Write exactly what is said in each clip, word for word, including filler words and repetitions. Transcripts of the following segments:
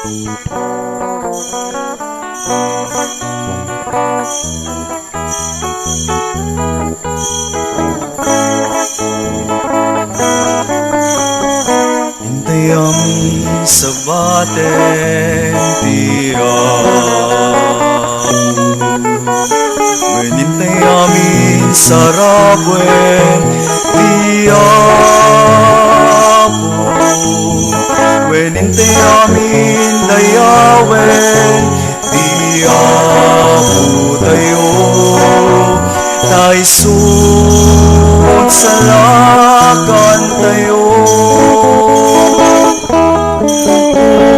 Intay amin sabbaten ti Apo. Wen intay amin saraben ti Apo. Wen intay amin dayawen ti Apotayo, ta isut' salakantayo.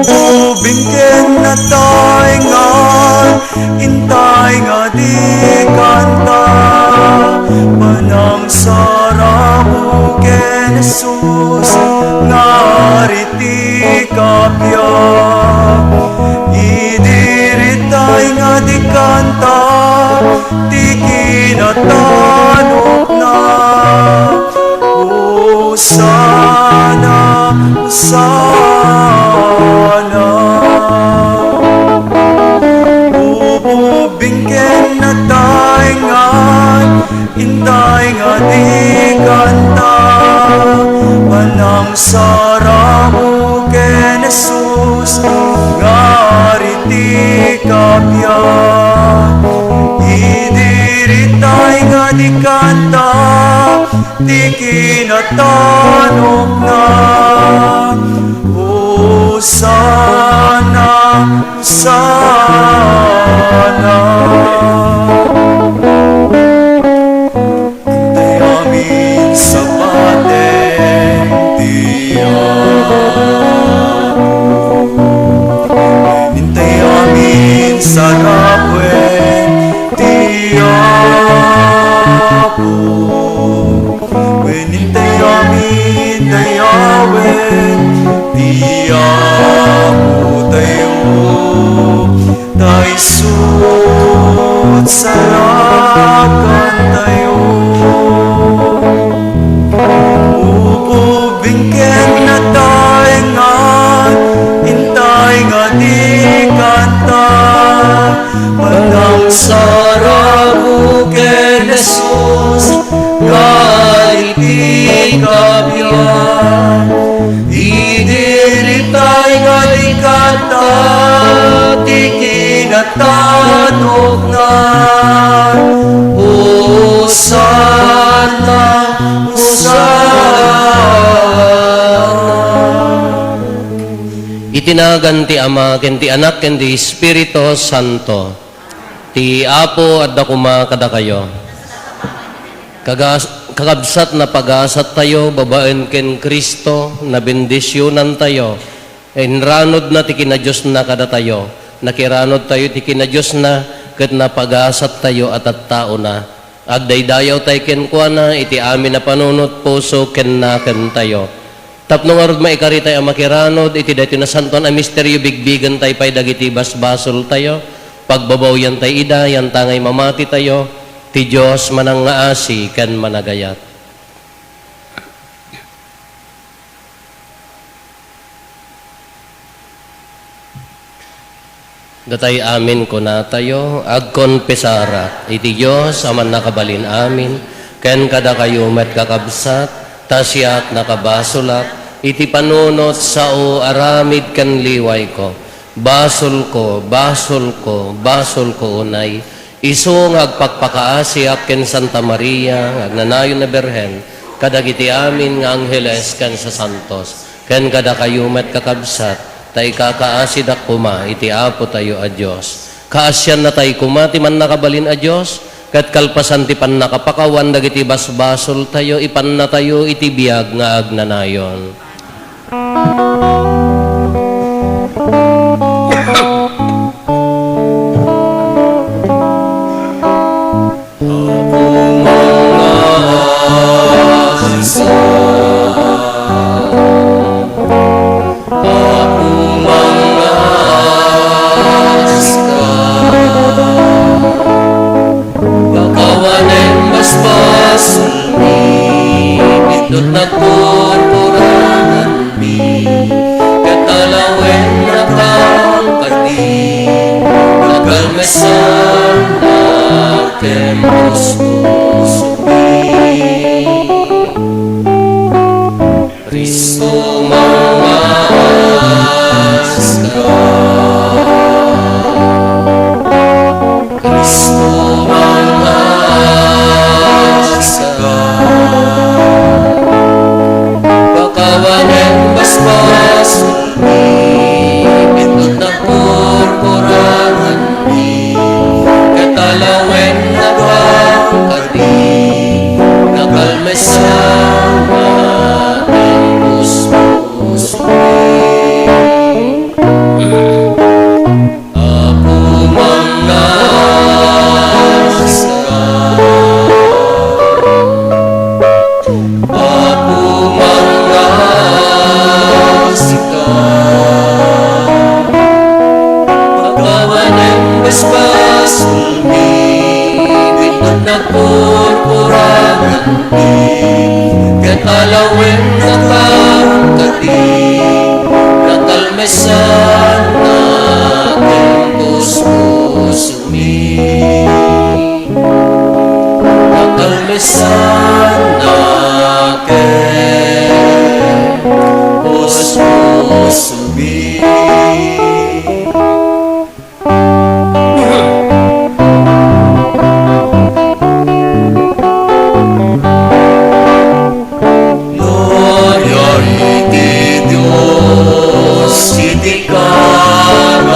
Ubing ken nataengan, intay nga di kanta, panangsarabo ken Jesus, nga ari ti kabiag. Idi ritay nga di kanta ti kinatanokna. Hosanna, Hosanna. Ubing ken nataengan, intay nga di kanta, panangsarabo ken Jesus, nga ari ti kabiag. Idi ritay nga di kanta ti kinatanokna. Hosanna, Hosanna. Intay amin sabbaten ti Apo. Intay amin saraben ti Apo. Wen intay amin dayawen ti Apotayo, ta isut' salakantayo. Ubing ken nataengan, intay nga di kanta, panangsarabo ken Jesus, nga ari ti kabiag. Idi ritay nga di kanta ti kinatanokna. Hosanna, Hosanna. Iti nagan ti Ama, ken ti Anak, ken ti Espiritu Santo. Ti Apo adda koma kadakayo. Kagas-, kakabsat, napagasattayo babaen ken Cristo, nabendisionantayo. Inranodna ti kinadiosna kadatayo. Nakiranodtayo ti kinadiosna, ket napagasattayo a tattaona. Agdaydayawtay kenkuana iti amin a panunot, puso ken nakemtayo. Tapno ngarud maikaritay a makiranod iti daytoy nasantoan a misterio, bigbigentay pay dagiti basbasoltayo, pagbabawyantay ida, yantangay mamatitayo, ti Dios manangngaasi ken managayat. Datay amin kunatayo, agkonfesarak iti Dios a Mannakabalin-amin, ken kadakayo met, kakabsat, ta siak nakabasolak iti panunot, sao, aramid ken liwayko. Basolko, basolko, basolko unay. Isu nga agpakpakaasiak ken Santa Maria nga agnanayon a Birhen, kadagiti amin nga angheles ken sasantos, ken kadakayo met, kakabsat, ta ikakaasidak koma iti Apotayo a Dios. Kaasiannatay koma ti Mannakabalin a Dios, ket kalpasan ti pannakapakawan dagiti basbasoltayo, ipannatayo iti biag nga agnanayon. Apo, mangngaasim ka. Apo, mangngaasim ka. Pakawanen basbasolmi, bitot nagpurpurangan mi, ket alawennaka Sana ken puspusomi. Cristo, mangngaaska. Cristo, mangngaaska. Pakawanen basbasolmi, bitot napurpuranganmi, ket alawen nagawak kadi, nakalmesan ken puspusomi. Apo, mangngaaska. Apo, mangngaaska. Pakawanen basbasolmi, bitot napurpuranganmi, ket alawen nagawak kadi, nakalmesan ken puspusomi. Nakalmesan ken puspusomi. Gloria iti Dios iti kangatoan.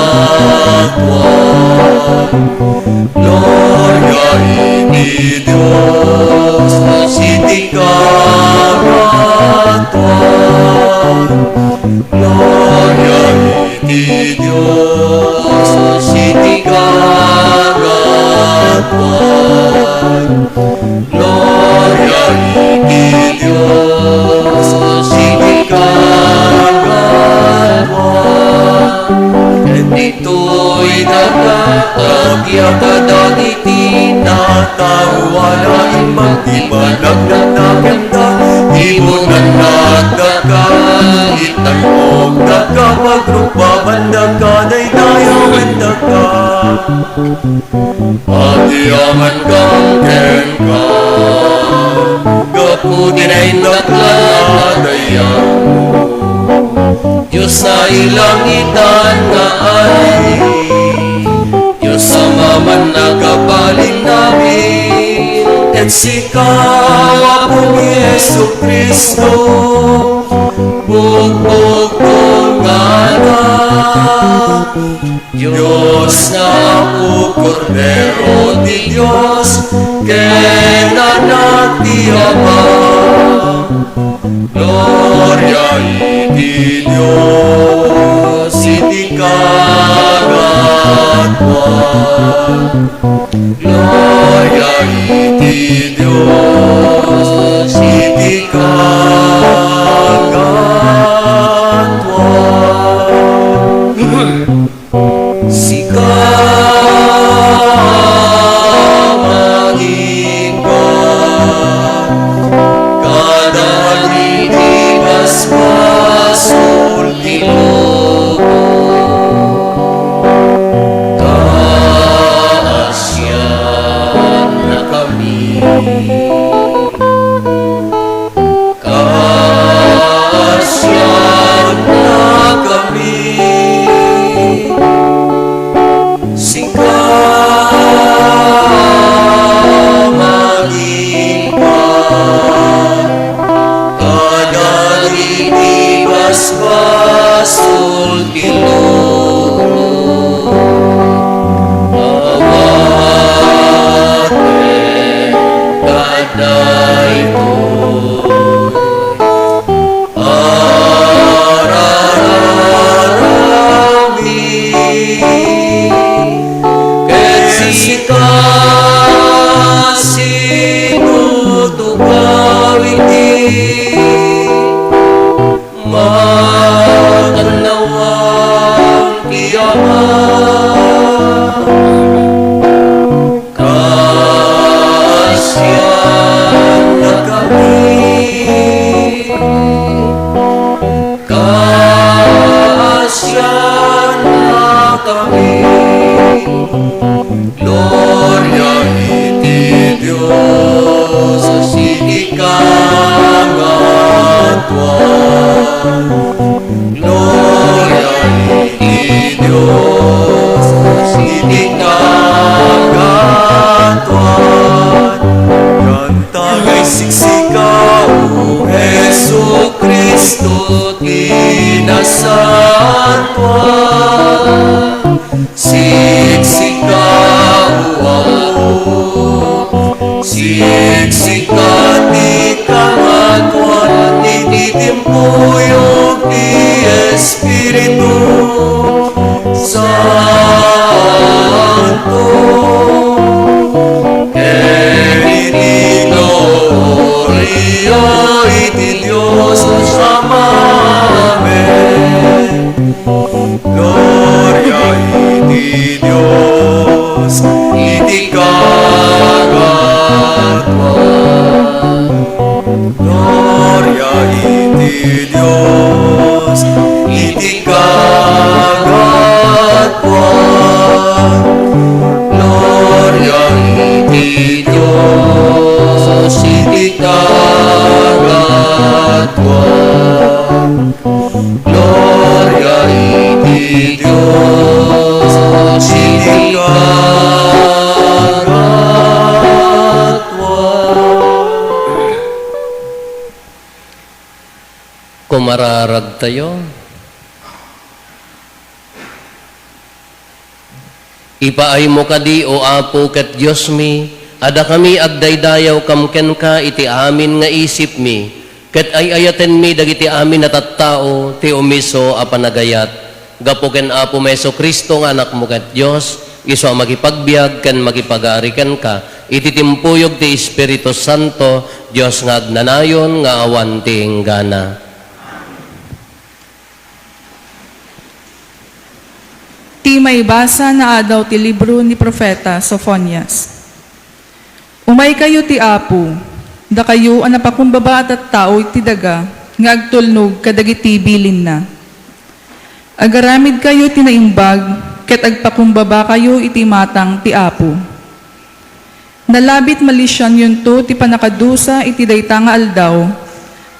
Gloria iti Dios iti kangatoan. Gloria iti Dios iti kangatoan. Gloria iti Dios iti kangatoan. Ket ditoy daga agyabadan iti natao a naimbag ti panagdakdakemda. Ibonannak daga, itangkokdak, pagrukbabandak, daydayawendak. Atiamanka kenka, gapu ti naindaklan a dayawmo. Dios a ilangitan nga ari, Dios a mamannakabalinnamin, ket sika, Apo Jesu-Cristo, bugbugton nga anak. Dios nga Apo, Kordero ti Dios, ken Anak ti Ama. Gloria iti Dios iti kangatoan. Gloria iti Dios iti kangatoan. Sika, mangipad kadagiti basbasol ti lubong, ta asiannakami. Cristo ti nasantoan, siksika, O Apo, siksika ti kangatoan iti timpuyog ti Espiritu Santo. Ken iti gloria iti Dios Ama. Amen. Gloria iti Dios iti kangatoan. Gloria iti Dios iti kangatoan. Gloria iti Dios iti kangatoan. Gloria iti Dios iti kangatoan. Kumararagtayo. Ipaaymo kadi, O Apo, ket Diosmi, a dakami agdaydayaw kam kenka iti amin nga isipmi, ket ay-ayatenmi dagiti amin a tattao ti umiso a panagayat. Gapu ken Apomi Jesu-Cristo nga Anakmo ket Dios, isu a makipagbiag ken makipag-ari kenka iti timpuyog ti Espiritu Santo, Dios nga agnanayon nga awan ti inggana. Ti maibasa nga adaw ti libro ni Profeta Sofonias. Umaykayo ti Apo, dakayo a napakumbaba a tattao iti daga nga agtulnog kadagiti bilinna. Agaramidkayo ti naimbag ket agpakumbabakayo iti imatang ti Apo. Nalabit malisianyonto ti pannakadusa iti dayta nga aldaw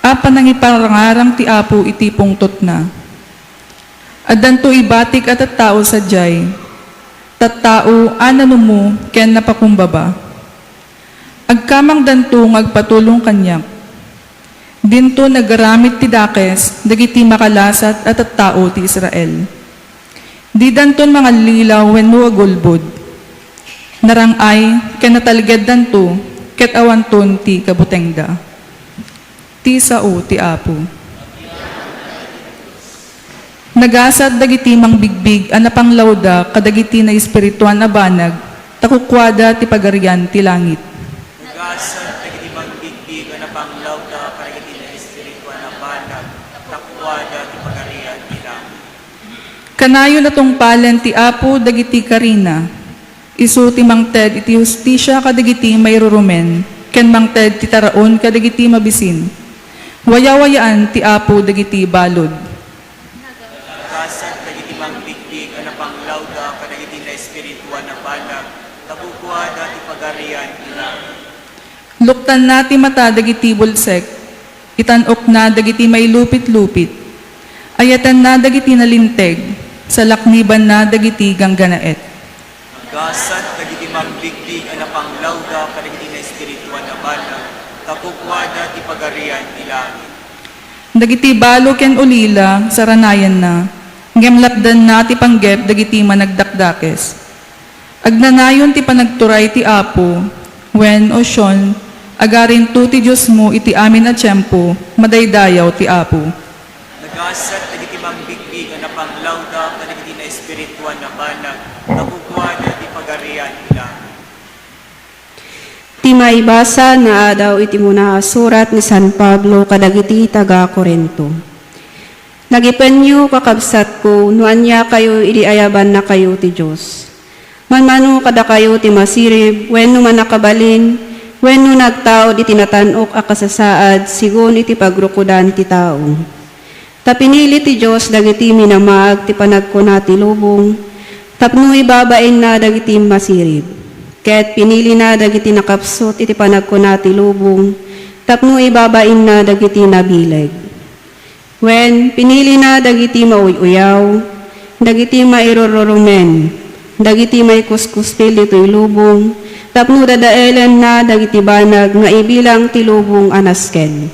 a panangiparangarang ti Apo iti pungtotna. Addanto ibatik a tattao sadiay, tattao a nanumo ken napakumbaba. Agkamangdanto nga agpatulong kaniak. Dinto nagaramid ti dakes dagiti makalasat a tattao ti Israel. Didanton mangallilaw wenno agulbod. Narang-ay ken natalgeddanto ket awanton ti kabutengda. Ti sao ti Apo. Nagasat dagiti mangbigbig a napanglawda kadagiti naespirituan a banag, ta kukuada ti pagarian ti langit. Nagasat dagiti mangbigbig a napanglawda kadagiti naespirituan a banag, ta kukuada ti pagarian ti langit. Kanayon a tungpalen ti Apo dagiti karina. Isu ti mangted iti hustisia kadagiti mairurumen, ken mangted ti taraon kadagiti mabisin. Wayawayaan ti Apo dagiti balud. Nagasat dagiti mangbigbig a napanglawda kadagiti naespirituan a banag, ta kukuada ti pagarian ti langit. Luktanna ti mata dagiti bulsek, itan-okna dagiti mailupitlupit. Ayatenna dagiti nalinteg, salaknibanna dagiti ganggannaet. Nagasat dagiti mangbigbig a napanglawda kadagiti naespirituan a banag, ta kukuada ti pagarian ti langit. Dagiti balo ken ulila, saranayanna, ngem lapdanna ti panggep dagiti managdakdakes. Agnanayon ti panagturay ti Apo, wen, O Sion, agarinto ti Diosmo iti amin a tiempo, madaydayaw ti Apo. Nagasat dagiti mangbigbig a napanglawda kadagiti naespirituan a banag, ta kukuada ti pagarian ti langit. Ti maibasa nga adaw iti umuna a surat ni San Pablo kadagiti taga-Corinto. Nagipenyo, kakabsatko, no aniakayo idi ayabannakayo ti Dios. Manmano kadakayo ti masirib, wenno mannakabalin, wenno nagtaud iti natan-ok a kasasaad sigun iti pagrukodan ti tao. Ta pinili ti Dios dagiti minamaag ti panagkuna ti lubong, tapno ibabainna dagiti masirib. Ket pinilina dagiti nakapsut iti panagkuna ti lubong, tapno ibabainna dagiti nabileg. Wen, pinilina dagiti mauy-uyaw, dagiti mairururumen, dagiti maikuskustil ditoy lubong, tapno dadaelenna dagiti banag nga ibilang ti lubong a nasken.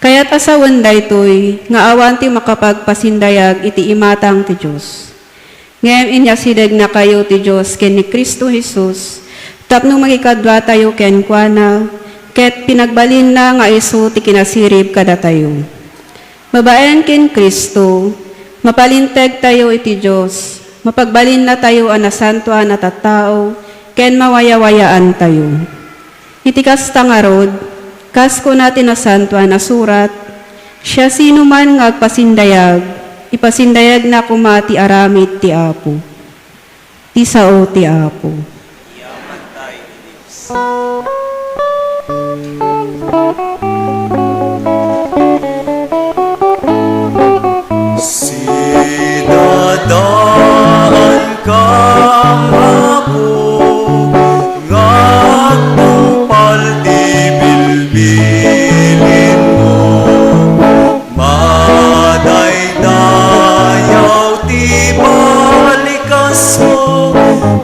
Kayat a sawen daytoy nga awan ti makapagpasindayag iti imatang ti Dios. Ngem inyasidegnakayo ti Dios ken ni Cristo Jesus tapno makikaduatayo kenkuana, ket pinagbalinna nga isu ti kinasirib kadatayo. Babaen ken Cristo, mapalintegtayo iti Dios, mapagbalinnatayo a nasantoan a tattao, ken mawayawayaantayo. Iti kasta ngarud, kas kuna ti Nasantoan a Surat, "Siasinoman nga agpasindayag, ipasindayagna koma ti aramid ti Apo." Ti sao ti Apo. Sidadaanka, Apo, nga agtungpal ti bilbilinmo. Madaydayaw ti balikasmo,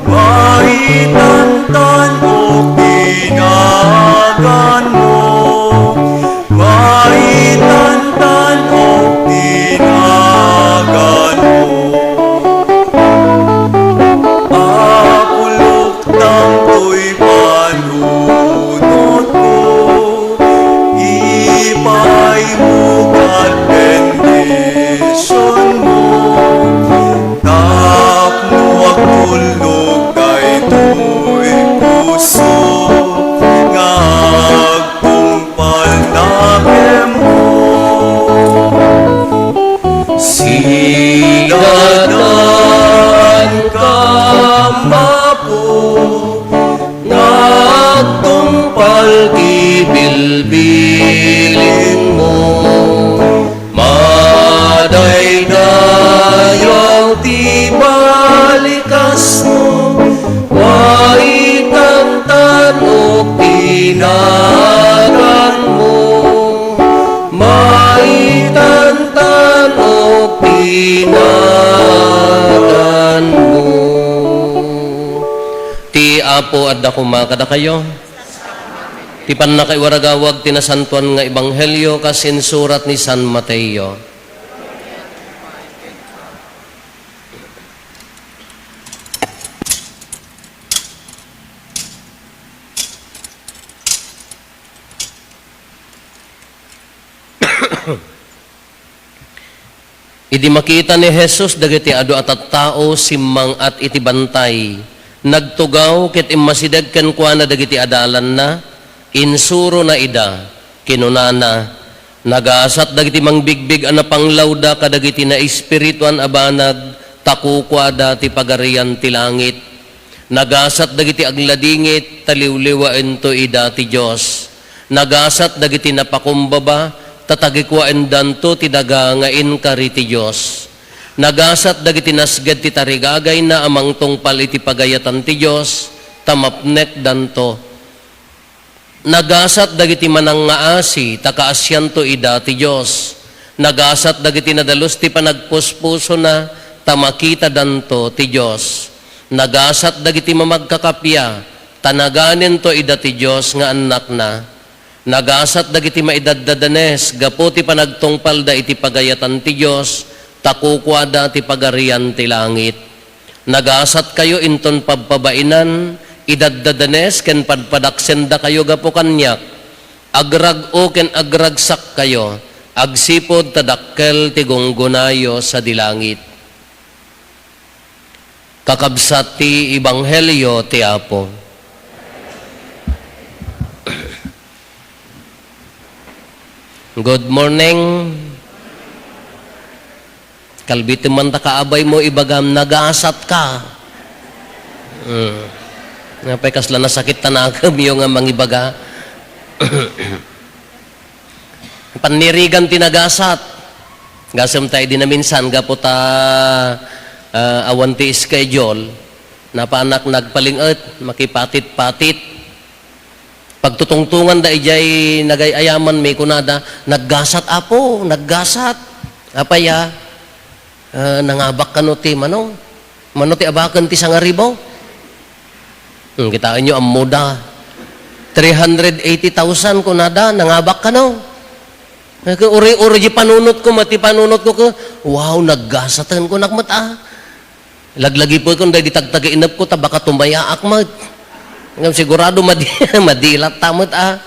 maitantanok ti naganmo. Maitantanok ti naganmo. Apo, luktantoy panunotko, ipaymo ket bendisionmo, tapno agtulnog daytoy puso nga agtungpal kenmo. Sidadaanka, Apo, nga agtungpal ti bilbilinmo. Madaydayaw ti balikasmo, maitantanok ti naganmo. Maitantanok ti naganmo. Ti Apo adda koma kadakayo. Ti pannakaiwaragawag ti nasantoan nga ebanghelio kas insurat ni San Mateo. Idi makita ni Jesus dagiti adu a tattao simmang-at iti bantay, nagtugaw ket immasideg kenkuana dagiti adalanna, insurona ida, kinunana, "Nagasat dagiti mangbigbig a napanglawda kadagiti naespirituan a banag, ta kukuada ti Pagarian ti Langit. Nagasat dagiti agladingit, ta liwliwaento ida ti Dios. Nagasat dagiti napakumbaba, ta tagikuaendanto ti daga nga inkari ti Dios. Nagasat dagiti nasged ti tarigagayna a mangtungpal iti pagayatan ti Dios, ta mapnekdanto. Nagasat dagiti manangngaasi, ta kaasianto ida ti Dios. Nagasat dagiti nadalus ti panagpuspusona, ta makitadanto ti Dios. Nagasat dagiti mamagkakappia, ta naganento ida ti Dios nga annakna. Nagasat dagiti maidaddadanes gapu ti panagtungpalda iti pagayatan ti Dios, ta kukuada ti Pagarian ti langit. Nagasatkayo inton pabpabainan, idaddadanes ken padpadaksendakayo gapu kaniak. Agrag-o ken agragsakkayo, agsipud ta dakkel ti gunggonayo sadi langit." Kakabsat ti Ebanghelio ti Apo. Good morning. Kalbitem man ta kaabaymo, ibagam, "Nagasat ka." Hmm. Napay kasla nasakit ta nakemyo nga mangibaga. Pannirigan ti nagasat. Gasem ta idi naminsan, gapu ta, ah, awan ti schedule, napanak nagpaling-et, makipatit-patit. Pagtutungtunganda idiay nagay-ayamanmi, kunada, "Naggasat, Apo, naggasat." "Apay a? Ah, nangabak kano ti mano? Mano ti abaken ti sangaribu?" Hmm, kitaenyo, ammoda. "Three hundred eighty thousand," kunada, "nangabak kano?" Ket uri-uri di panunotko met, ti panunotko ket, "Wow, naggasaten," kunak met, a. Laglagipekon daydi tagtagainepko ta baka tumayaak met. Ngem sigurado madi-, madilatta met, a.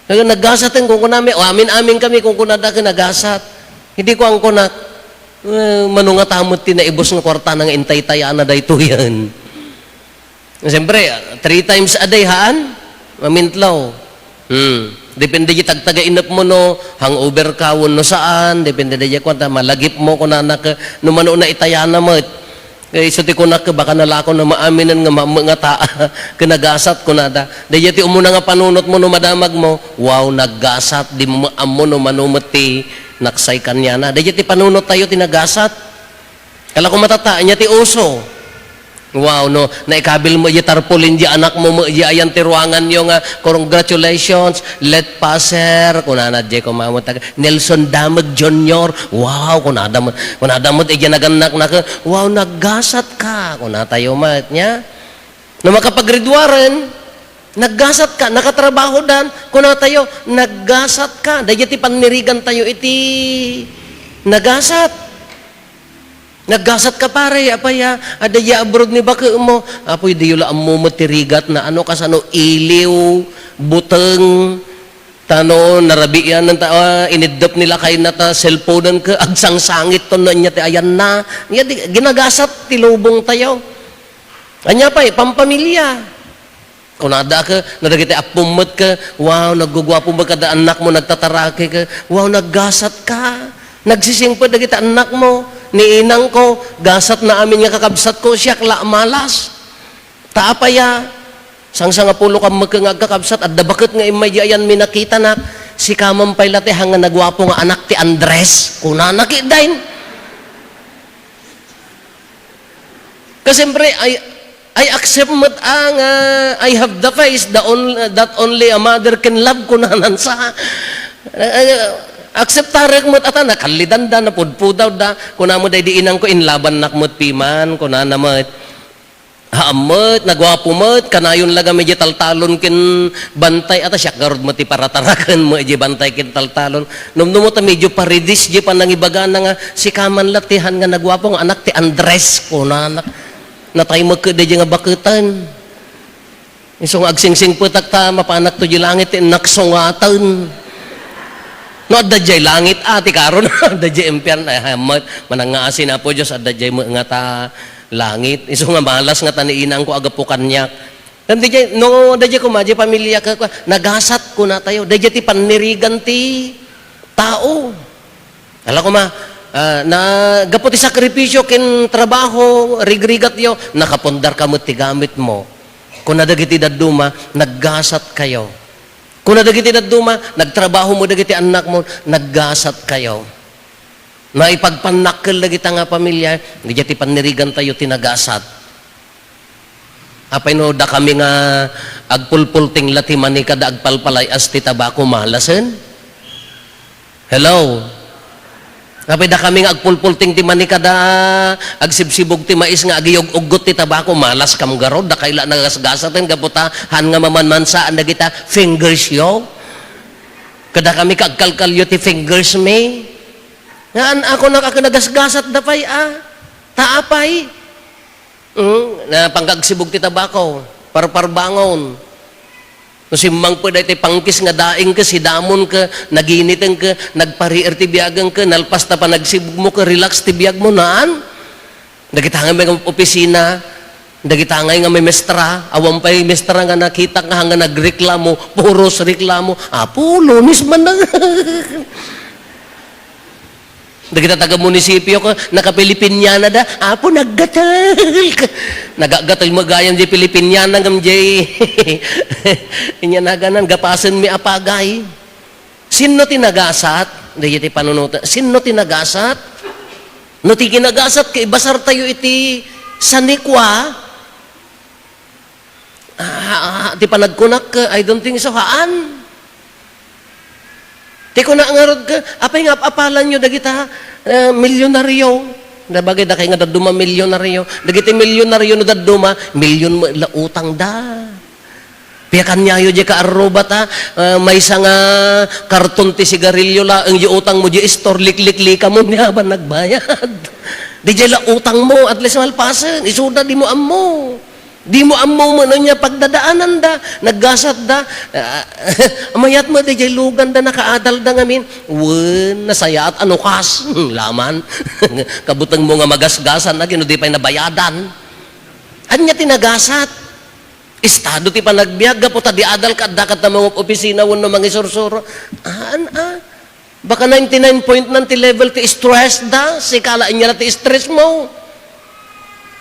Nag-, "Naggasaten," kunkunami, "O, amin-amin kami," kunkunada ket nagasat. Idi kuan kunak, "Eh, mano ngata met ti naibus nga kuartana nga intaytayana daytoyen?" Siyempre, three times a day, haan? Mamintlaw. Hmm. Depende di tagtagainepmo no hangover ka wenno saan, depende di kuan ta malagipmo, kunana ket no mano na itayana met. Kay isu ti kunak, baka nalako na maaminen nga ma-, nga taa, ket nagasat, kunada. Daydiay ti umuna nga panunotmo no madamagmo, wow, naggasat, di mo ammo no mano met ti naksay kaniana. Daydiay ti panunottayo ti nagasat. Kala ko matata, ania ti uso? Wow, no, naikabil mo di tarpaulin di anakmo, mo di ayan ti ruanganyo nga, "Congratulations, let passer," kunana di kumamot, "Nelson Damag Junior." Wow, kunada mo, kunada mo, di nagannaknak, "Wow, naggasat ka," kunatayo met, nia? No makapagridwaren, "Naggasat ka, nakatrabaho dan," kunatayo, "Naggasat ka." Daydiay ti pannirigantayo iti nagasat. "Naggasat ka, pare, apay a, adda diay abroad ni baketmo?" Apoy, diyo la ammo met ti rigatna. Ano kasano, iliw, buteng, tano, narabiian, ta, ah, iniddep ni lakayna ta cellphone-en ket agsangsangit ton no ania ti ayanna. Nia di, ginagasat ti lubongtayo. Ania pay, pampamilya. Kunada ket, no dagiti appom met ket, "Wow, nagguguapo met kada annakmo, nagtataraki ket, wow, naggasat ka." Nagsisingpet dagiti annakmo, "Ni inangko, gasatna amin nga kakabsatko, siak la a malas. Ta apay a, sangsangapulo ka met nga agkakabsat, adda baket nga immay di ayanmi nakitanak, sika man pay la ti haan nga naguapo nga anak ti Andres," kunana ketdin. Ket siyempre, I, I accept met a nga I have the face the on-, that only a mother can love, kunanan sa. Eh, akseptarek met a ta, nakallidanda, napudpudawda. Kuna met daydi inangko, "Inlabannak met piman," kunana met. Haan met, naguapo met, kanayon la gamin di taltalon ken bantay, a ta siak garud met ti parataraken met di bantay ken taltalon. Numnumot a medyo paridis di panangibagana nga, "Sika man la ti haan nga naguapo nga anak ti Andres," kunana. Natay met ketdi nga baketen. Isu nga agsingsingpetak ta mapanakto di langit ti innak sungaten. No adda diay langit, a, ti karon, adda diay impian, ay, haan met, manangngaasi ni Apo Dios, adda diay met nga ta langit. Isu nga malas nga ta ni inangko agapu kaniak. Ngem daydiay, no, daydiay koma, diay pamiliak, nagasat, kunatayo. Daydiay ti pannirigan ti tao. Ala koma, ah, na, gapu ti sakripisio ken trabaho, rigrigatyo, nakapundarka met ti gamitmo. Kuna dagiti dadduma, "Naggasatkayo." Kuna dagiti dadduma, "Nagtrabaho mo dagiti annakmo, naggasatkayo." Naipagpannakkel dagita nga pamilia, daydiay ti pannirigantayo ti nagasat. Apay no dakami nga agpulpulting la ti mani kada agpalpalay-as ti tabako, malasen? Hello? Apay dakami nga agpulpulting ti mani kada agsibsibog ti mais nga agiyug-uggot ti tabako, malaskam garud, dakay la nagasgasaten gapu ta haan nga mamanmansaan dagita fingers yo? Kadakami ka agkalkalyo ti fingers mi? Nga an-, ako nak-, ako nagasgasat da pay, a? Ta apay? Mm, na pangkagsibog ti tabako, parparbangon. No simmangpet daytoy pangkis nga daing ket sidamon ket naginiteng ket nagpariir ti biageng ket nalpas ta panagsibog mo ket relax ti biag mo, naan? Dagita nga may opisina, dagita ngay nga may mestra, awan pay mestra nga nakitak nga hanggang nagreklamo, puros reklamo, "Apo, Lunes man na." Dagita taga-munisipio ko, nakapilipiniana da, "Apo, naggatel." Nagagatel mo gayam di Pilipiniana ngam di. Inya naganan, gapasen mi apagay. Sinno ti nagasat? Daydi ti panunutan. Sinno ti nagasat? No ti kinagasat, kaibasar tayo iti sanikwa, Ah, ti panagkunak, I don't think so, haan. Ti kuna ngarud ka, apay nga ap-apalan yo dagita, eh, milyonaryo? Dabagay dakay nga dadduma milyonaryo. Dagiti milyonaryo no dadduma, milyon met la utang da. Piakanyayo di kaarruba ta, ah, maysa nga karton ti sigarilyo laeng di utangmo di store, likliklika mo ni aban nagbayad. Di jay la utangmo, at least malpasen, isuda di mo ammo. Di mo ammo mo ania pagdadaananda, naggasatda, ah, mayat mo di jay luganda, nakaadalda ngamin, wen, nasayaat, ano kas, laman. Kabuteng mo nga magasgasan, agino di pay nabayadan. Ania ti nagasat? Estado ti panagbiag, gapu ta di adal ka, adda ka ta mangopisina wenno mangisursuro. Aan, ah. Baka ninety-nine point nine ti level ti stress da, sika la ania la ti stress mo.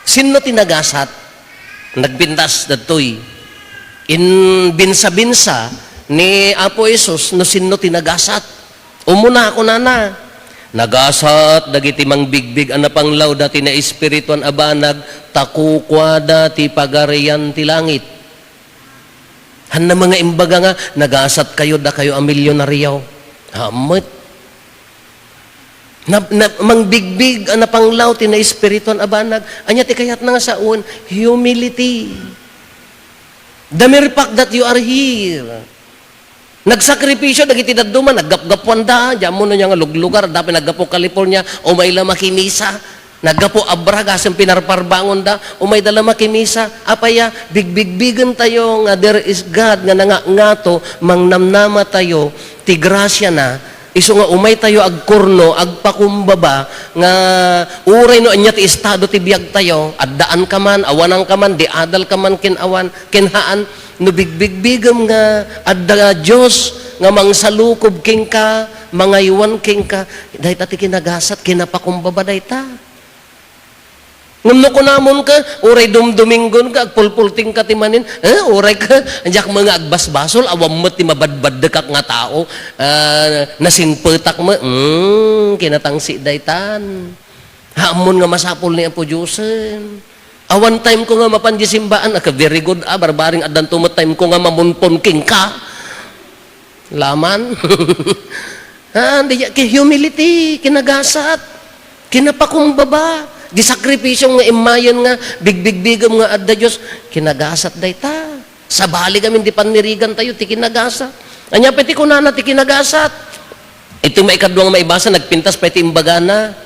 Sinno ti nagasat? Nagpintas datoy. Inbinsa-binsa ni Apo Jesus no sinno ti nagasat. Umuna, kunana, "Nagasat dagiti mangbigbig a napanglawda ti naespirituan a banag, ta kukuada ti pagarian ti langit." Hanna nga imbaga nga, "Nagasat kayo, dakayo a milyonaryo." Hammet. Na, na, mangbigbig a napanglaw ti naespirituan a banag. Ania ti kayatna nga sawen? Humility. The mere fact that you are here. Nagsakripisyo dagiti dadduma, naggapugapuanda, diammo no ania nga luglugar, adda pay naggapu California, umay la makimisa. Naggapu Abra, gasem pinarparbangonda, umay da la makimisa. Apay a, bigbigbigentayo nga there is God nga nangangato, mangnamnamatayo ti grasiana, isu nga umaytayo agkurno, agpakumbaba, nga uray no ania ti estado ti biagtayo, addaan ka man, awanan ka man, di adal ka man ken awan, ken haan, no bigbigbigem nga adda Dios nga mangsalukob kenka, mangaywan kenka, dayta ti kinagasat, kinapakumbaba dayta. Ngem no kunamon ka, uray dumduminggon ka, agpulpulting ka ti manin, eh, uray ka, diak met nga agbasbasol, awan met ti mabadbaddekak nga tao, ah, nasingpetak met, mm, kinatangsit daytan. Haamon nga masapul ni Apo Diosen. Awan time ko nga mapan di simbaan, aka very good, ah, barbaring addanto met time ko nga mamunpon kenka. Laman. Ah, di, ki humility, kinagasat, kinapakumbaba, di sakripisyo nga immayen nga bigbigbigem nga adda Dios, kinagasat dayta. Sabali ngamin di pannirigantayo ti kinagasat. Ania pay ti kunana ti kinagasat? Iti maikadua nga maibasa, nagpintas pay ti imbagana.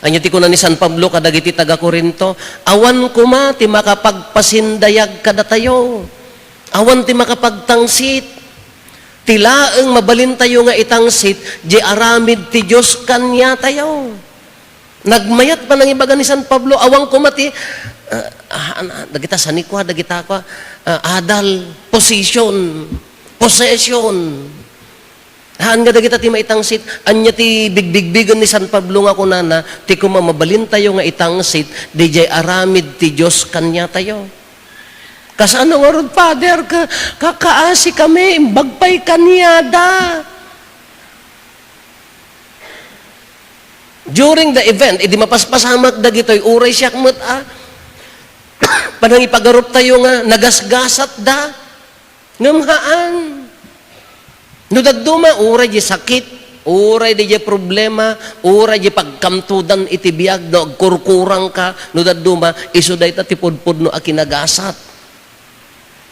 Ania ti kuna ni San Pablo kadagiti taga-Corinto? Awan koma ti makapagpasindayag kadatayo. Awan ti makapagtangsit. Ti laeng mabalintayo nga itangsit, di aramid ti Dios kaniatayo. Nagmayat panangibaga ni San Pablo, awan koma ti, ah, ah, ah, dagita sanikua, dagita kua, ah, adal, position, possession. Haan nga dagita ti maitangsit, ania ti bigbigbigen ni San Pablo nga kunana, ti koma mabalintayo nga itangsit, di jay aramid ti Dios kaniatayo. Kasano ngarud, Father, ka, kakaasi kami, imbag pay kaniada. During the event, idi mapaspasamak dagitoy, uray siak met a panangipagaruptayo nga nagasgasatda. Ngem haan. No dadduma, uray di sakit, uray di problema, uray di pagkamtudan iti biag, no agkurkurangka, no dadduma, isu dayta ti pudpudno a kinagasat.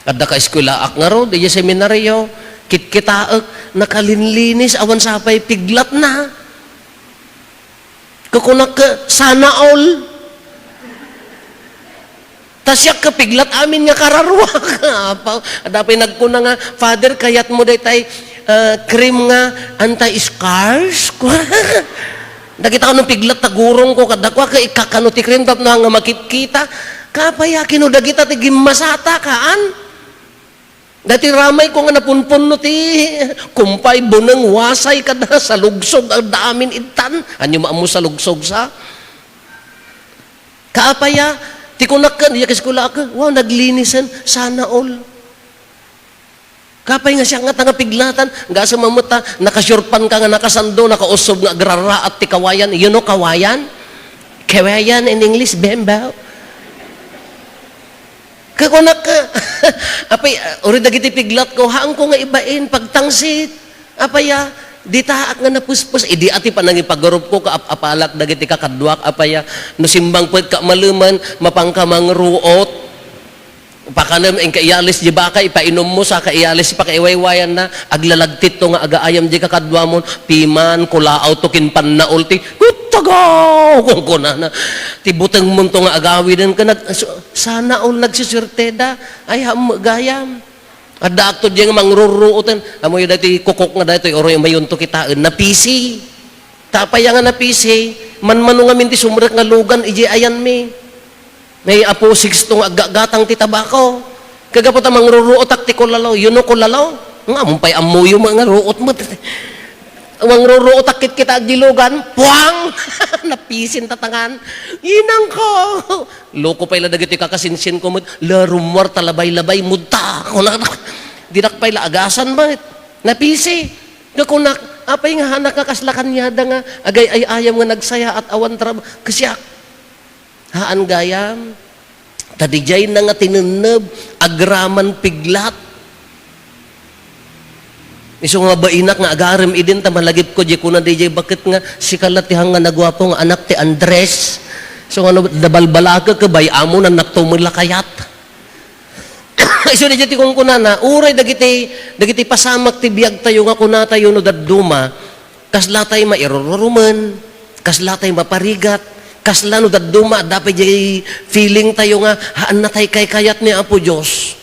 Adda ka eskuelaak ngarud, idiay seminario, kitkitaek, nakalinlinis, awan sapay piglatna. Kukunak ka, "Sana all." Ta siak ka piglat amin nga kararuak. Apaw, adda pay nagkuna nga, "Father, kayatmo daytay, ah, cream nga anti-scars?" Dagita kano piglat ta gurong ko, kadakua ka ikakano ti cream tapno nga makitkita. Kapay a kino dagita ti gimmasata, kaan? Dati ramay ko nga napunpunno ti kumpay, buneng, wasay, kada salugsog, adda amin ittan. Ania maammo salugsog sa? Kaapay a, ti kunak ken, idiay eskuelaak, "Wow, naglinisen, sana all." Kaapay nga siak nga ta nga piglatan, gasem a met a, nakasurpan ka nga nakasando, nakausog nga agraraat ti kawayan. You know kawayan? Kawayan in English, bamboo. Kakunak ka, apay, ah, uray dagiti piglat ko, haan ko nga ibain, pagtangsit. Apay a, ditaak nga napespes, idi a ti panangipagarup ko, kaap-apalak dagiti kakaduak, apay a, no simmangpet ka malemen, mapanka mangruot. Pakanem, inka iyalis di baka, ipainom mo, saka iyalis, pakaiwaywayan na, aglalagtit to nga agaayam di kakaduamon, piman, kulaaw to, kin pannaol ti, "Kutagaw!" kunkunana. Ti butengmon to nga agawiden ka, nag-, so, sana all nagsiswerteda, ay, ham, gayam. Adda akto diay nga mangrurruoten. Amoyo daytoy kukok nga daytoy, uray mayunto kitaen, napisi. Tapay nga napisi, manmano ngamin ti sumrek nga lugan, idiay ayanmi. Ni Apo Sixto nga aggagatang ti tabako. Kagapu ta mangrurruotak ti kulalo, you know kulalo? Nga, ammom pay ammoyo nga ruot met. Mangrurruotak kitkita di lugan, puang! Napisin tatangan. Inangko! Loko pay la dagiti kakasinsinko met, la rummuar ta labay-labay, mutta! Kuna, dinak pay la agasan met. Napisi. Nga kunak, apay nga hanak nga kasla kaniada nga agay-ay-ayam nga nagsayaat awan trab-, kasiak. Haan gayam. Ta didiay na nga tinenneb, agraman piglat. Isu nga bainak nga agarem idin ta malagipko, di kuna didiay baket nga, "Sika la ti hang nga naguapo nga anak ti Andres." So, nga no, nabalbalakek, bay-am mo, nannak tumula kayat. Isu didiay ti kunkunana, uray dagiti, dagiti pasamak ti biagtayo nga kunatayo no dadduma, kasla tay mairururumen, kasla tay maparigat, kasla no dadduma, adda pay diay feeling tayo nga, haan na tay kaykayat ni Apo Dios.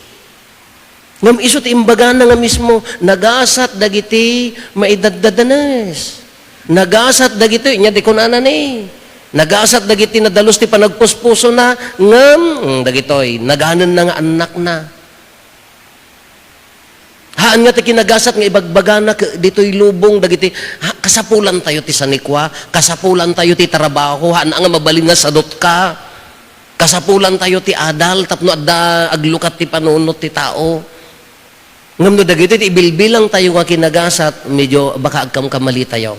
Ngem isu ti imbagana nga mismo, nagasat dagiti maidaddadanes. Nagasat dagitoy, nya di kunana ni, nagasat dagiti nadalus ti panagpuspusona, ngem, mm, dagitoy, naganenna nga annakna. Haan nga ti kinagasat nga ibagbagana ke-, ditoy lubong dagiti, ha, kasapulan tayo ti sanikua, kasapulan tayo ti trabaho, haan nga mabalin nga sadot ka. Kasapulan tayo ti adal tapno adda aglukat ti panunot ti tao. Ngem no dagitoy ti ibilbilang tayo nga kinagasat, medyo baka agkamkamali tayo.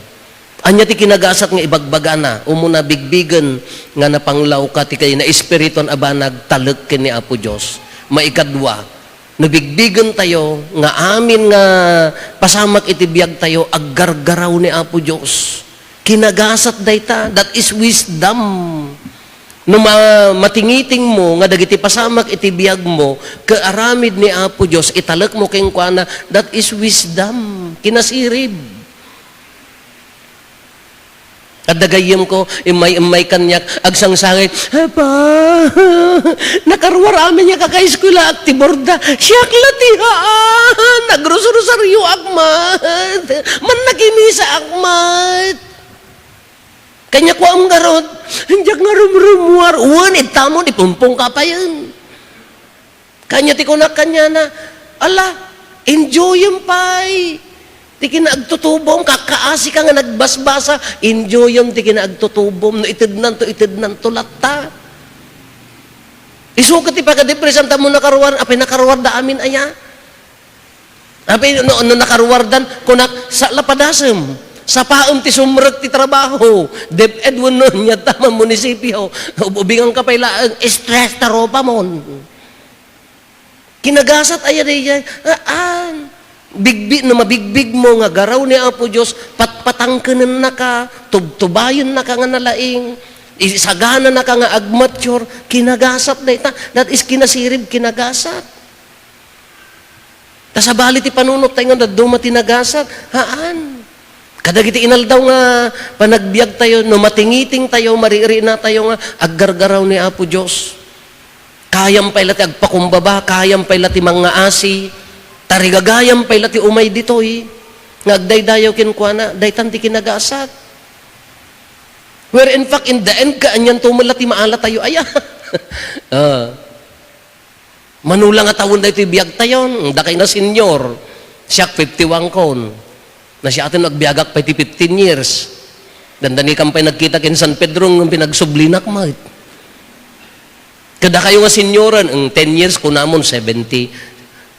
Ania ti kinagasat nga ibagbagana? Umuna, bigbigen nga napanglaw ka ti kay naespirituan a banag talek ken ni Apo Dios. Maikadua, no bigbigen tayo nga amin nga pasamak iti biag tayo, aggargaraw ni Apo Dios. Kinagasat dayta, that is wisdom. No ma-, matingitingmo nga dagiti pasamak iti biagmo ket aramid ni Apo Dios, italekmo kenkuana, that is wisdom. Kinasirib. Adda gayyemko, immay-immay kaniak, agsangsangit, "Apa, nakaruar amin nga kakaeskuelaak ti borda. Siak la ti haan, nagrosarosarioak met. Mannakimisaak met." Kaniak kuam ngarud, "Diak nga rumrummuar." Wen, ittamon, ipumpong ka payen. Kanya ti kunak kaniana, "Ala, enjoyem pay ti kinaagtutubom, kakkaasi ka nga nagbasbasa, enjoyem ti kinaagtutubom, no itednanto, itednanto latta." Isu ket ti pagadepresan ta mo nakaruar, apay nakaruarda amin aya? Apay no, no nakaruardan, kunak, sa-, lapadasem, sapaem ti sumrek ti trabaho, DepEd wenno ania ta man munisipio, ub-, ubingan ka pay laeng, stress ta rupa mon. Kinagasat aya daydiay? Haan. Bigbi-, no mabigbigmo nga garaw ni Apo Dios, patpatangkenennaka, tubtubayennaka nga nalaing, isagananaka nga agmature, kinagasat dayta. That is kinasirib, kinagasat. Ta sabali ti panunot tayo nga dadduma ti nagasat. Haan. Kadagiti inaldaw nga panagbiag tayo, no matingiting tayo, maririina tayo nga aggargaraw ni Apo Dios. Kayam pay la ti agpakumbaba, kayam pay la ti mangngaasi, tarigagayam pay la ti umay ditoy, nga agdaydayaw kenkuana, daytan ti kinagasat. Where in fact, in the end, kaanian to man la ti maala tayo, aya. Ah. Mano la nga tawen daytoy biag tayon, dakay nga senior. Siak, fifty-one kon. Nasiaten no agbiagak pay ti fifteen years. Dandani kam pay nagkita ken San Pedro ngem pinagsublinak met. Kadakayo nga senioren, "Eng, ten years," kunamon, seventy.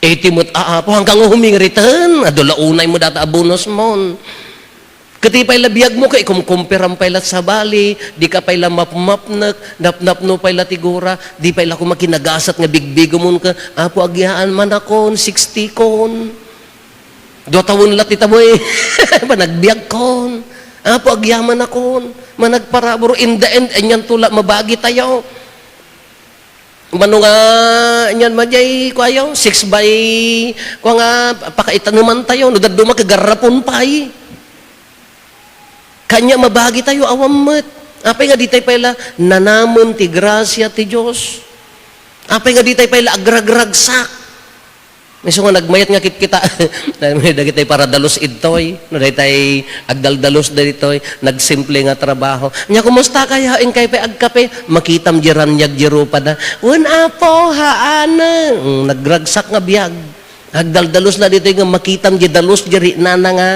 Eighty met, "A, Apo, hangka nga humingriten. Adu la unay mo data a bonus mon." Ket ti pay la biagmo, ket ikumkumperam pay la sabali, di ka pay la mapmapnek, napnapno pay la ti gura, di pay la koma kinagasat nga bigbigemon ket, "Apo, agyaan manakon, sixty kon." Dua tawen la ti tabuy, panagbiagkon. "Apo, agyamanakon, managparabur." In the end, anian to la mabagi tayo. Mano nga, niyan man jay, kuayo, six by, kua nga, pakaitaneman tayo, no dadduma, kagarrapon pay. Kanya mabagi tayo, awan met. Apay nga di tayo pay la, nanamen ti gracia ti Dios. Apay nga di tayo pay la, agragragsak. Isu nga nagmayat nga kitkita, dagitay paradalus idtoy, no, daytay agdaldalus daytoy, nagsimple nga trabaho. Nya, kumusta kaya? Inkay pay agkape? Makitam di raniag di rupada. Wen, Apo, haana. Mm, nagragsak nga biag. Agdaldalus la ditoy nga makitam di dalus di rinana nga,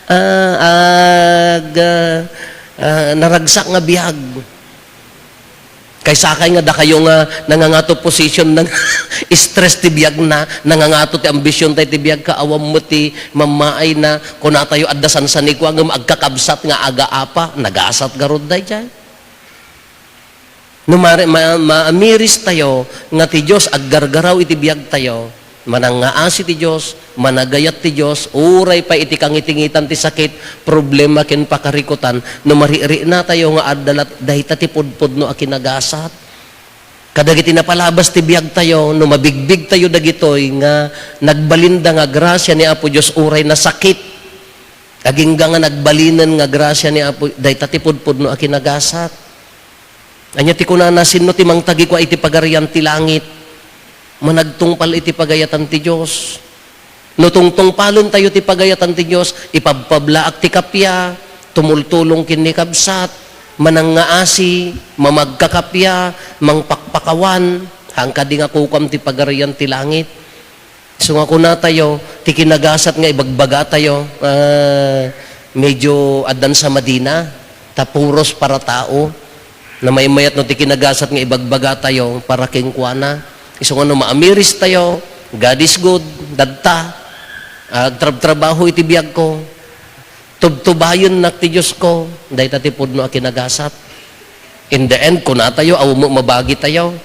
ah, ag-, ah, ah, naragsak nga biag. Kaysa kay nga dakayo nga nangangato position, nang-stress ti biagna, nangangato ti ambition tay ti biag, kaawan met ti mammaayna, kunatayo, adda sansanikua, ngem agkakabsat nga agaapa, nagasat garud daydiay. No mare-, ma-, maamiris tayo nga ti Dios aggargaraw iti biag tayo, Manangngaasi ti Dios, managayat ti Dios, uray pay iti kangitingitan ti sakit, problema ken pakarikutan, no marikriknatayo nga adda lat-, dayta ti pudpudno a kinagasat. Kadagiti napalabas ti biagtayo, no mabigbigtayo dagitoy nga nagbalinda nga grasia ni Apo Dios uray nasakit. Agingga nga nagbalinen nga grasia ni Apo, dayta ti pudpudno a kinagasat. Ania ti kunana, "Sinno ti mangtagikua iti Pagarian ti Langit?" Managtungpal iti pagayatan ti Dios. No tungtungpalen tayo ti pagayatan ti Dios, ipabpablaak ti kappia, tumultulong ken ni kabsat, manangngaasi, mamagkakappia, mangpakpakawan, haan kadi nga kukuam ti Pagarian ti Langit. Isu nga kunatayo, ti kinagasat nga ibagbagatayo, ah, medyo addan sa Madina, ta puros para tao. Namaymayat no ti kinagasat nga ibagbagatayo para kenkuana. Isu nga no maamiris tayo, "God is good, dadta, agtrabtrabaho iti biagko, tubtubayennak ti Diosko," dayta ti pudno a kinagasat. In the end, kunatayo, awan met mabagi tayo.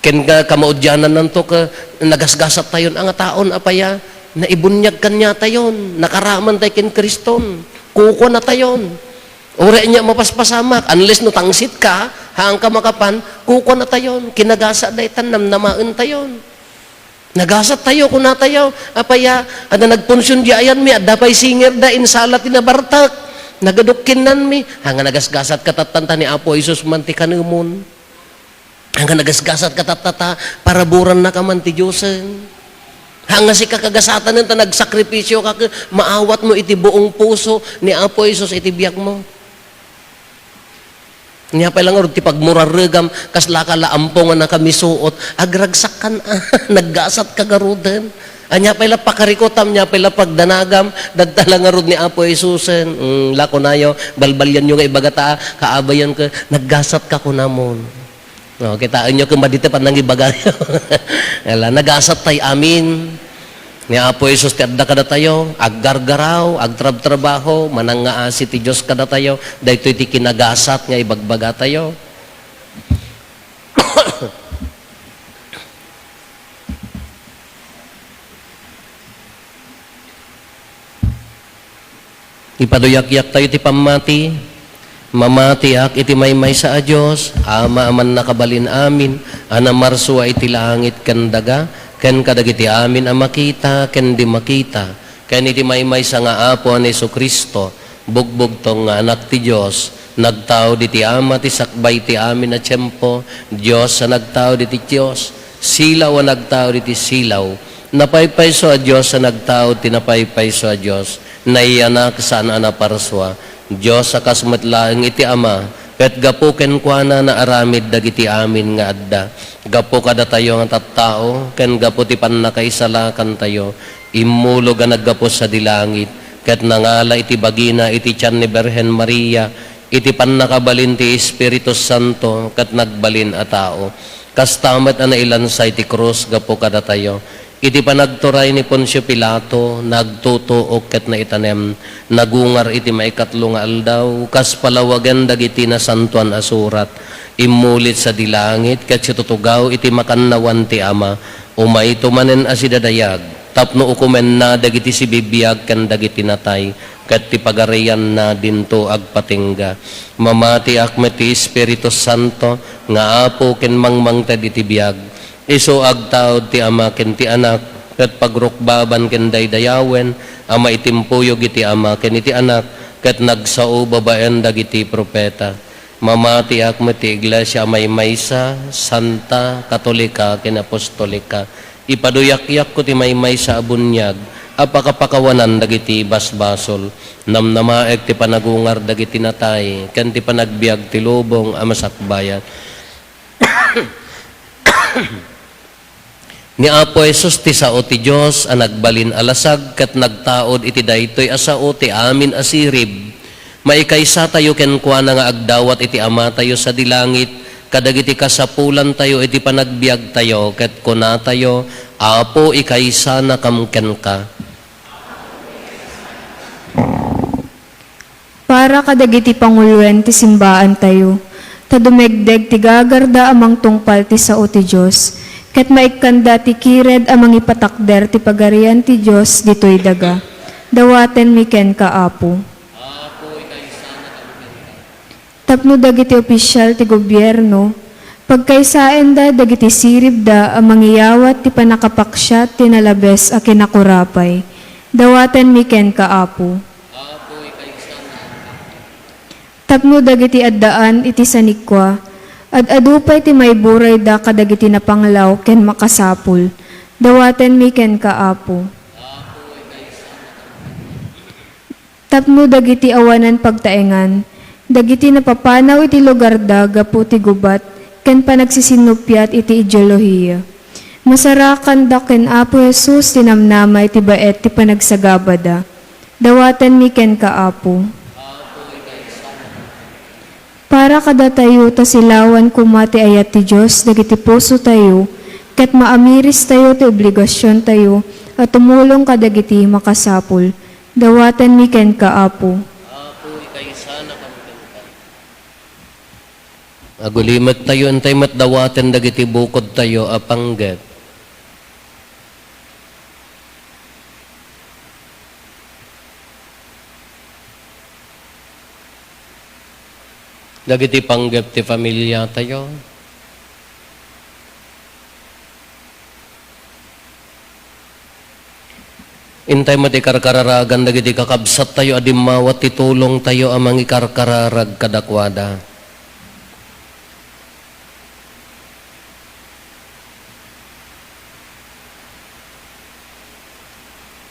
Ken nga kamaudianannanto ket nagasgasat tayon a nga taon, apay a, naibuniag kaniatayon, nakaraman tay ken Kriston, kukuanatayon. Uray ania mapaspasamak, unless no tangsit ka, haanka makapan, kukuanatayon, kinagasat daytan, namnamaentayon. Nagasat tayo, kunatayo, apay a, adda nagpunsion di ayanmi, adda pay singer da, insala ti nabartek, nagadukkinnanmi, haan nga nagasgasat ka tattan ta ni Apo Jesus man ti kanemon. Haan nga nagasgasat ka tatta ta paraburannaka man ti Diosen. Haan nga sika kagasatanen ta nagsakripisio ka ket maawatmo iti buong puso ni Apo Jesus iti biagmo. Ania pay la ngarud ti pagmurarregam, kaslaka la ampo nga nakamisuot, agragsak kan, naggasat ka garuden. Ania pay la pakarikutam, ania pay la pagdanagam, dadta la ngarud ni Apo Jesusen. Mm, la kunayo, balbalianyo nga ibaga ta, kaabayan ka, naggasat ka kunamon. No, kitaenyo kung madite pannangibagayo. Ala, nagasat tay amin. Ni Apo Jesus ti adda kadatayo, aggargaraw, agtrabtrabaho, manangngaasi ti Dios kadatayo, daytoy ti kinagasat nga ibagbagatayo. Ipaduyakyak tayo ti pammati. Mamatiak iti maymaysa a Dios, Ama a mannakabalin amin, a namarsua iti langit ken daga, ken kadagiti amin a makita ken di makita, ken iti maymaysa nga Apo a ni Jesu-Cristo, bugbugtong nga Anak ti Dios, nagtaud iti Ama ti sakbay ti amin a tiempo, Dios a nagtaud iti Dios, silaw a nagtaud iti silaw, napaypayso a Dios a nagtaud ti napaypayso a Dios, naiyanak saan a naparsua, Dios a kas met laeng iti Ama, ket gapu kenkuana naaramid dagiti amin nga adda. Gapu kadatayo nga tattao, ken gapu ti pannakaisalakantayo, immulog a naggapu sadi langit, ket nangala iti bagina iti tian ni Birhen Maria, iti pannakabalin ti Espiritu Santo, ket nagbalin a tao. Kasta met a nailansa iti krus gapu kadatayo. Iti panagturay ni Poncio Pilato, nagtutuok ket naitanem, nagungar iti maikatlo nga aldaw, kas palawagen dagiti Nasantoan a Surat, immulit sadi langit, ket situtugaw iti makannawan ti Ama, umayto manen a sidadayag. tapno ukomenna dagiti sibibiag ken dagiti natay, ket ti pagarianna dinto agpatingga. Mamatiak met ti Espiritu Santo nga Apo ken mangmangted iti biag. Isu agtaud ti Ama ken ti Anak, ket pagrukbaban ken daydayawen a maitimpuyog iti Ama ken iti Anak, ket nagsao babaen dagiti profeta. Mamatiak met ti iglesia a maymaysa, santa, katolika, ken apostolika. Ipaduyakko ti maymaysa a buniag a pakapakawanan dagiti basbasol. Namnamaek ti panagungar dagiti natay, ken ti panagbiag ti lubong a masakbayan. Ni Apo Jesus ti sao ti Dios a nagbalin a lasag ket nagtaud iti daytoy a sao ti amin a sirib. Maikaysatayo kenkuana nga agdawat iti Amatayo sadi langit kadagiti kasapulantayo iti panagbiagtayo ket kunatayo, "Apo, ikaysanakam kenka." Para kadagiti panguloen ti simbaantayo, ta dumegdeg ti gagarda a mangtungpal ti sao ti Dios, ket maikkanda ti kired a mangipatakder ti pagarian ti Dios ditoy daga. Dawatenmi kenka, Apo. Tapno dagiti opisial ti gobierno, pagkaysaenda dagiti siribda a mangiyawat ti pannakapaksiat ti nalabes a kinakurapay. Dawatenmi kenka, Apo. Tapno dagiti addaan iti sanikua, ad-adu pay ti maiburayda kadagiti napanglaw ken makasapul. Dawatenmi kenka, Apo. Tapno dagiti awanan pagtaengan, dagiti napapanaw iti lugarda gapu ti gubat ken panagsisinnuppiat iti ideolohia. Masarakanda ken Apo Jesus ti namnama iti baet ti panagsagabada. Dawatenmi kenka, Apo. Para kadatayo ta silawan koma ti ayat ti Dios dagiti pusotayo, ket maamiristayo ti obligasiontayo a tumulong kadagiti makasapul. Dawatenmi kenka, Apo. Apo, ikaysanakam kenka. Agulimektayo, intay met dawaten dagiti bukodtayo a panggep. Dagiti panggep ti familiatayo. Intay met ikarkararagan dagiti kakabsattayo a dimmawat ti tulongtayo a mangikarkararag kadakuada.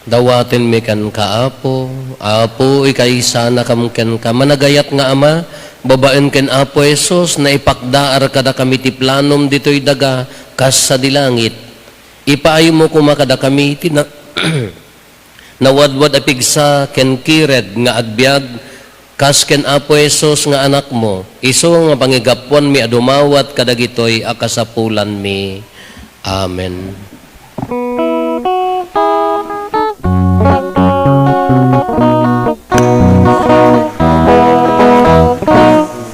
Dawatenmi kenka, Apo. Apo, ikaysanakam kenka. Managayat nga Ama, babaen ken Apo Jesus, naipakdaar kadakami ti planom ditoy daga kas sadi langit. Ipaaymo koma kadakami ti na-, nawadwad a pigsa ken kired nga agbiag, kas ken Apo Jesus nga Anakmo, isu nga pangigapuanmi a dumawat kadagitoy a kasapulanmi. Amen.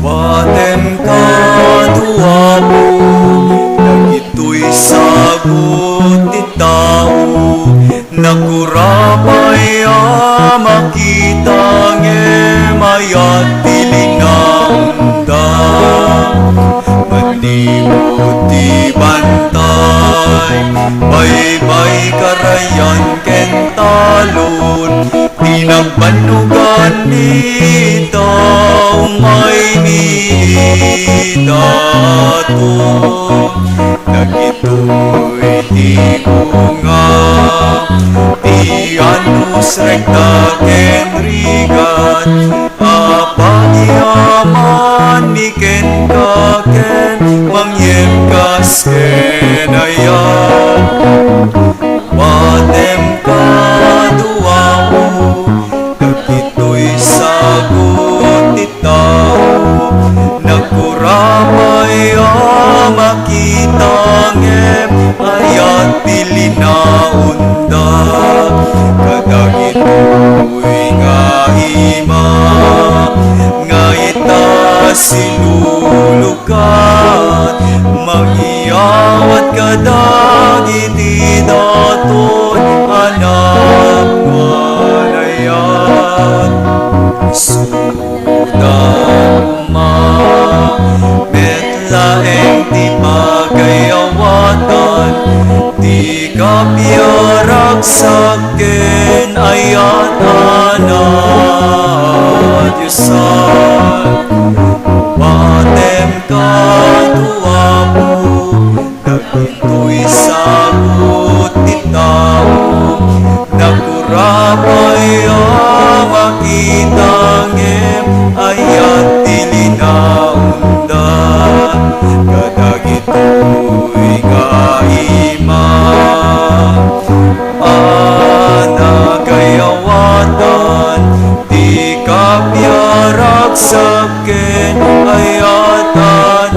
Waten kadu, Apo, dagitoy sagut ti tao, nakurapay a makita ngem ayat ti linaonda. Manipud ti bantay, baybay karayan ken talon, ti nagbannogan ni tao, maymi daton. Dagitoy ti bunga ti anus, rekta ken rigat, a pagiamanmi kenka ken mangyegkas ken ayat. Watem kadu, Apo, dagitoy sagut ti tao, nakurapay a makita ngem ayat ti linaonda. Kadagitoy nga ima nga ita sinulog kat, mangiyawat kadagiti daton a Isuda koma met laeng ti pagayawatan ti kapiaragsak ken ayat a nadiosan. Batem kadu, Apo, dagitoy sagut ti tao. Nakurapay a makita ngem ayat ti linaonda kadagitoy nga ima a nagayawatan ti kapiaragsak ken ayat a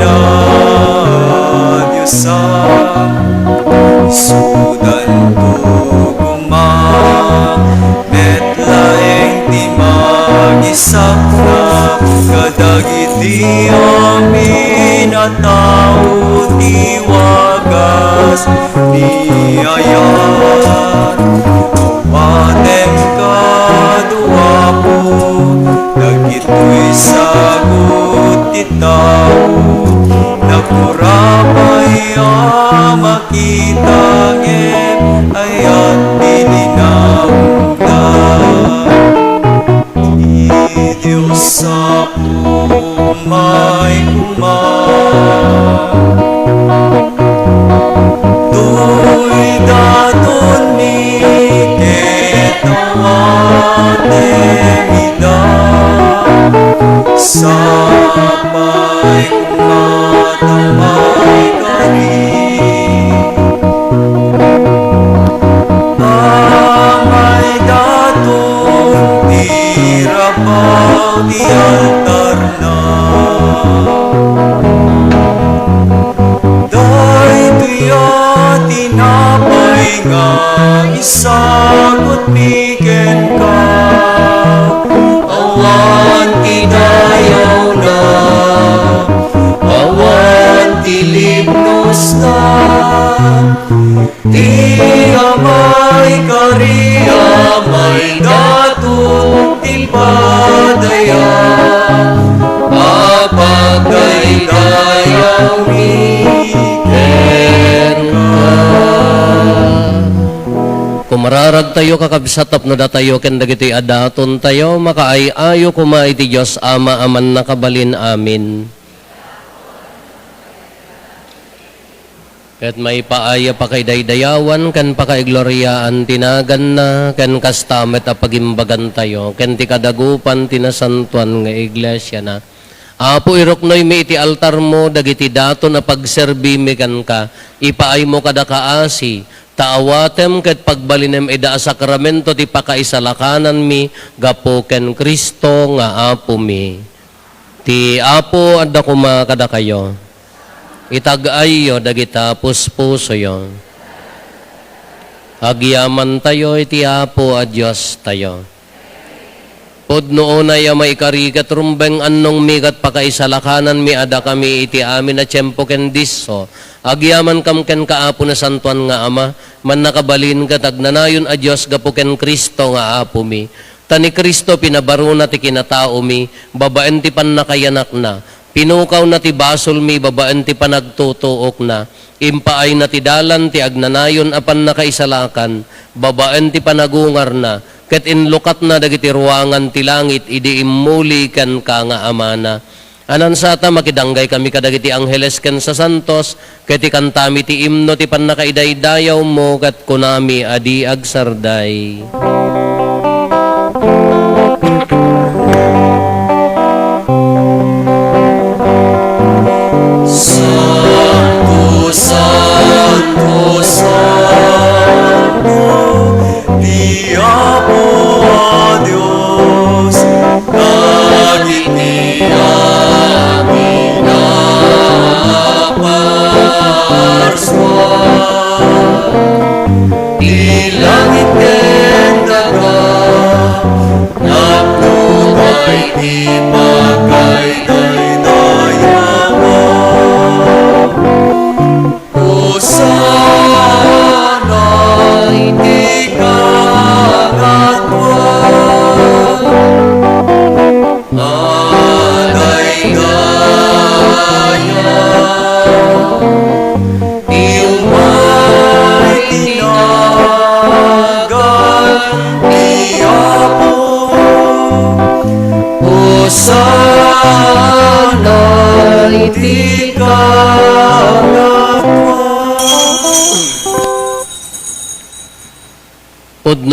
nadiosan. Isudanto koma met laeng ti mangisaknap kadagiti amin a tao ti wagas ni ayat. Batem kadu, Apo, dagitoy sagut ti tao. Nakurapay a makita ngem ayat ti linaonda. Ti Dios a pumay koma. Toy datonmi ket awatem ida. Sapay koma ta maikari. Amay daton ti rabaw ti altarna. Daytoy a tinapay nga isagutmi kenka. Awan ti dayawna, awan ti libnosna. Ti amay kari, amay daton ti padaya a pagdaydayawmi kenka. Kumararagtayo, kakabsat, tapno datayo ken dagitoy a datontayo makaay-ayo koma iti Dios Ama a Mannakabalin. Amen. Ket maipaay a pakaidaydayawan ken pakaigloriaan ti naganna, ken kasta met a pagimbagantayo ken ti kadagupan ti nasantoan nga iglesiana. Apo, iruknoymi iti altarmo dagiti daton a pagserbimi kenka. Ipaaymo kada kaasi, ta awatem ket pagbalinem ida a sakramento ti pakaisalakananmi gapu ken Cristo nga Apomi. Ti Apo adda koma kadakayo. Itag-ayyo dagita puspusoyo. Agyamantayo iti Apo a Diostayo. Pudno unay a maikari ket rumbeng annongmi ket pakaisalakananmi a dakami iti amin a tiempo ken disso. Agyamankam kenka, Apo, nasantoan nga Ama, mannakabalin ket agnanayon a Dios gapu ken Cristo nga Apomi. Ta ni Cristo pinabarona ti kinataomi babaen ti pannakayanakna. Pinukawna ti basolmi babaen ti panagtutuokna. Impaayna ti dalan ti agnanayon a pannakaisalakan babaen ti panagungarna, ket inlukatna dagiti ruangan ti langit idi immuli kenka nga Amana. Ania, saan a makidanggay kami kadagiti angheles ken sasantos, ket ikantami ti imno ti pannakaidaydayawmo, ket kunami a di agsarday. Santo, santo, santo, ti Apo a Dios, dagiti amin a parsua. Ti langit ken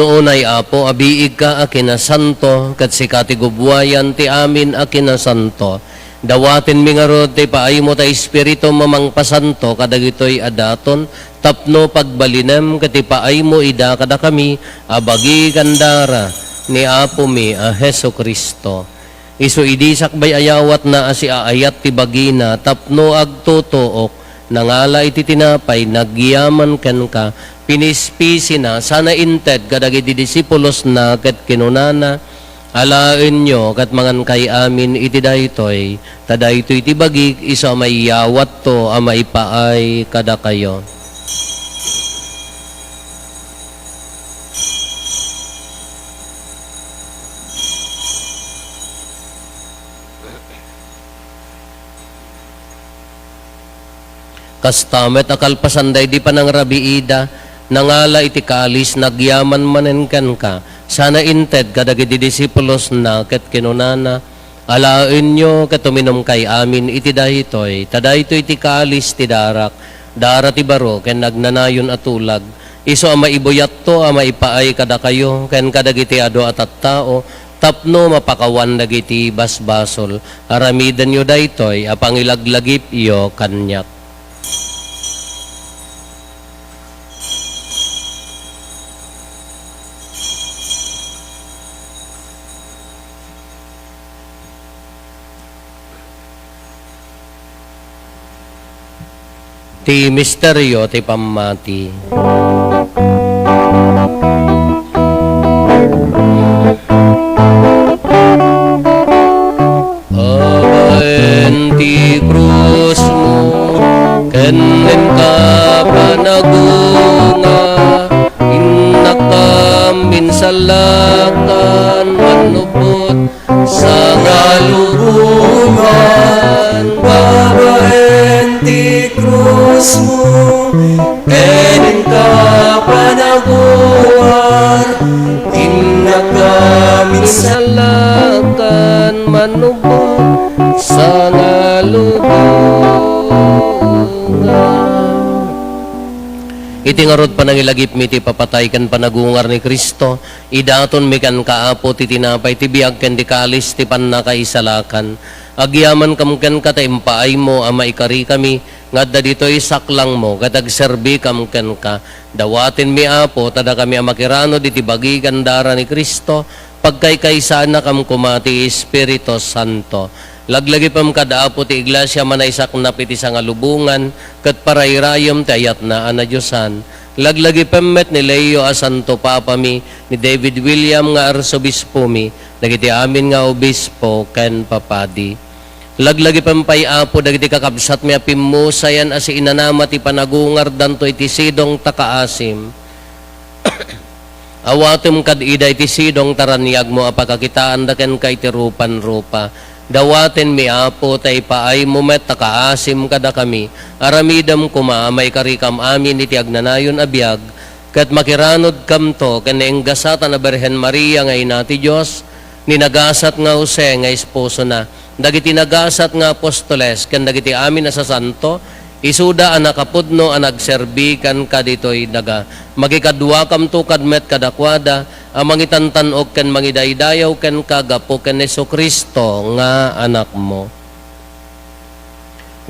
Unay, Apo, a biigka a kinasanto, ket sika ti gubbuayan ti amin a kinasanto. Dawatenmi ngarud ti paaymo ta Espiritum a mangpasanto kadagitoy a daton, tapno pagbalinem ket ipaaymo ida kadakami a bagi ken dara ni Apomi a Jesu-Cristo. Isu idi sakbay a yawatna a siaayat ti bagina tapno agtutuok, nangala iti tinapay, nagyaman kenka, pinispisina, sana inted kadagiti disipulosna ket kinunana, "Alaenyo ket mangankay amin iti daytoy, ta daytoy ti bagik isu a maiyawatto a maipaay kadakayo." Kasta met a kalpasan daydi panangrabiida, nangala iti kalis, nagyaman manen kenka, sana inted kadagiti disipulosna ket kinunana, "Alaenyo ket uminumkay amin iti daytoy, ta daytoy ti kalis ti darak, dara ti baro ken agnanayon a tulag, isu a maibuyatto a maipaay kadakayo ken kadagiti adu a tattao tapno mapakawan dagiti basbasol. Aramidenyo daytoy a pangilaglagipyo kaniak." Ti misterio ti pammati. Abaen ti krusmo ken inka panagungar, innakam insalakan, mannubbot sangalubongan. Babaen ti krusmo, ken inka panagungar, innakam insalakan, mannubbot sangalubongan. Iti ngarud, panangilagipmi ti ipapatay ken panagungar ni Cristo, idatonmi kenka, Apo, ti tinapay ti biag ken ti kalis ti pannakaisalakan. Agyamankam kenka ta impaaymo a maikarikami nga adda ditoy saklangmo ket agserbikam kenka. Dawatenmi, Apo, ta dakami a makiranud iti bagi ken dara ni Cristo, pagkaykaysaannakam koma ti Espiritu Santo. Laglagipem kad Apo ti Iglesia a manaisaknap iti sangalubongan ket parairayem ti ayatna a nadiosan. Laglagipem met ni Leo a Santo Papami, ni David William nga Arsobispomi, dagiti amin nga obispo ken papadi. Laglagipem pay, Apo, dagiti kakabsatmi a pimmusayan a siinanama ti panagungardanto iti sidong ta kaasim. Awatem kad ida iti sidong ta raniagmo a pakakitaanda kenka iti rupan-rupa. Dawatenmi, Apo, ta ipaaymo met ta kaasim kadakami. Aramidem koma a maikarikam amin iti agnanayon a biag, ket makiranudkamto ken ni enggasatan a Birhen Maria nga Ina ti Dios, ni nagasat nga Jose nga esposona, dagiti nagasat nga apostoles, ken dagiti amin a sasanto, isuda a nakapudno a nagserbi kenka ditoy daga. Makikaduakamto kad met kadakuada a mangitantan-ok ken mangidaydayaw kenka gapu ken Jesu-Cristo nga Anakmo.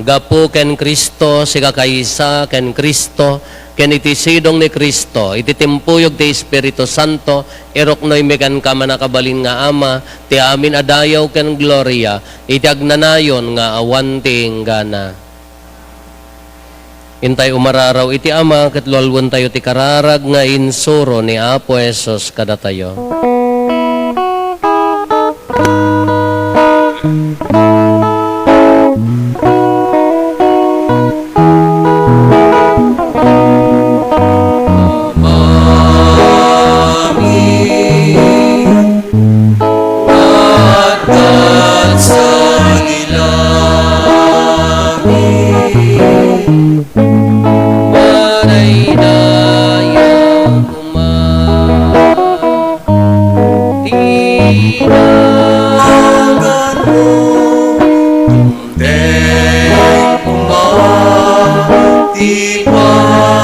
Gapu ken Cristo, sikakaysa ken Cristo, ken iti sidong ni Cristo, iti timpuyog ti Espiritu Santo, iruknoymi kenka, mannakabalin nga Ama, ti amin a dayaw ken gloria, iti agnanayon nga awan ti inggana. Intay umararaw iti Ama, ket lualuentayo ti kararag nga insuro ni Apo Jesus kadatayo. Madaydaya koma ti naganmo, tumteng koma ti pagariam,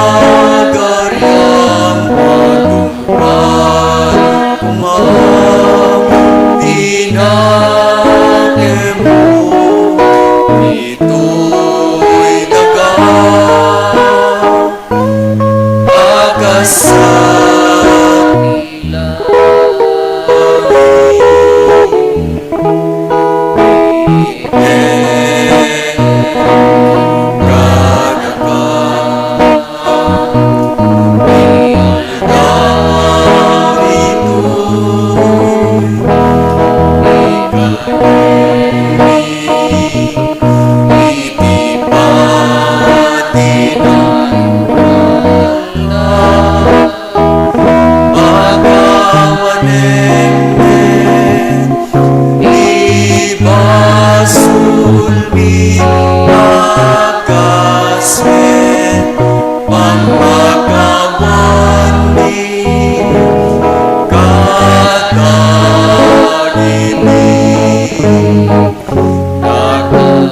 madungka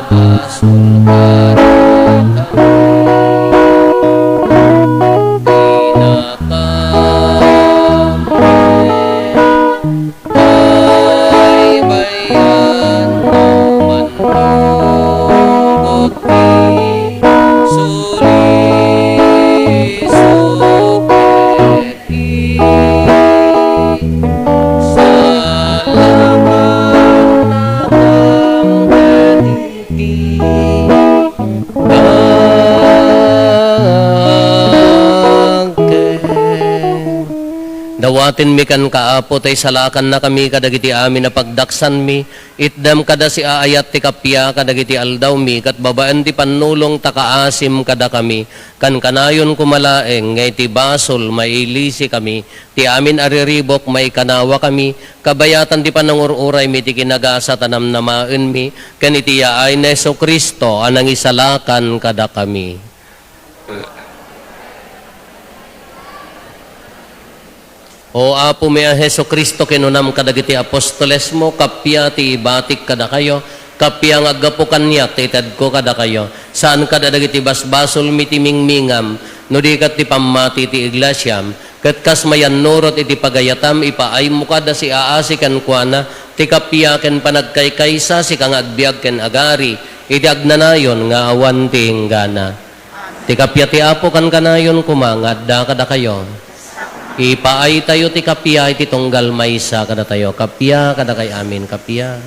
Basol kadakami, pinakambaybayan no mantugot ti sulisok ket Salamat laeng dagiti angkel. Dawatenmi kenka, Apo, ta isalakannakami kadagiti amin a pagdaksanmi. Itdem kada siaayat ti kappia kadagiti aldawmi, ket babaen ti pannulong ta kaasim kadakami. Kankanayon koma laeng nga iti basol, mailisikami, ti amin a riribuk, maikanawakami, kabayatan ti panangur-uraymi iti kinagasat a namnamaenmi, ken iti yaay ni Jesu-Cristo a nangisalakan kadakami. O Apomi a Jesu-Cristo, kinunam kadagiti apostolesmo, kappia ti ibatik kadakayo, kappia nga aggapu kaniak ti itedko kadakayo. Saan kadagiti basbasolmi ti mingmingam, no di ket ti pammati ti iglesiam, ket kas mayannurot iti pagayatam, ipaaymo kada siaasi kenkuana ti kappia ken panagkaykaysa, sika nga agbiag ken agari iti agnanayon nga awan ti inggana. Ti kappia ti Apo kankanayon koma nga adda kadakayo. Ipaaytayo ti kappia iti tunggal maysa kadatayo. Kappia kadakay amin, kappia.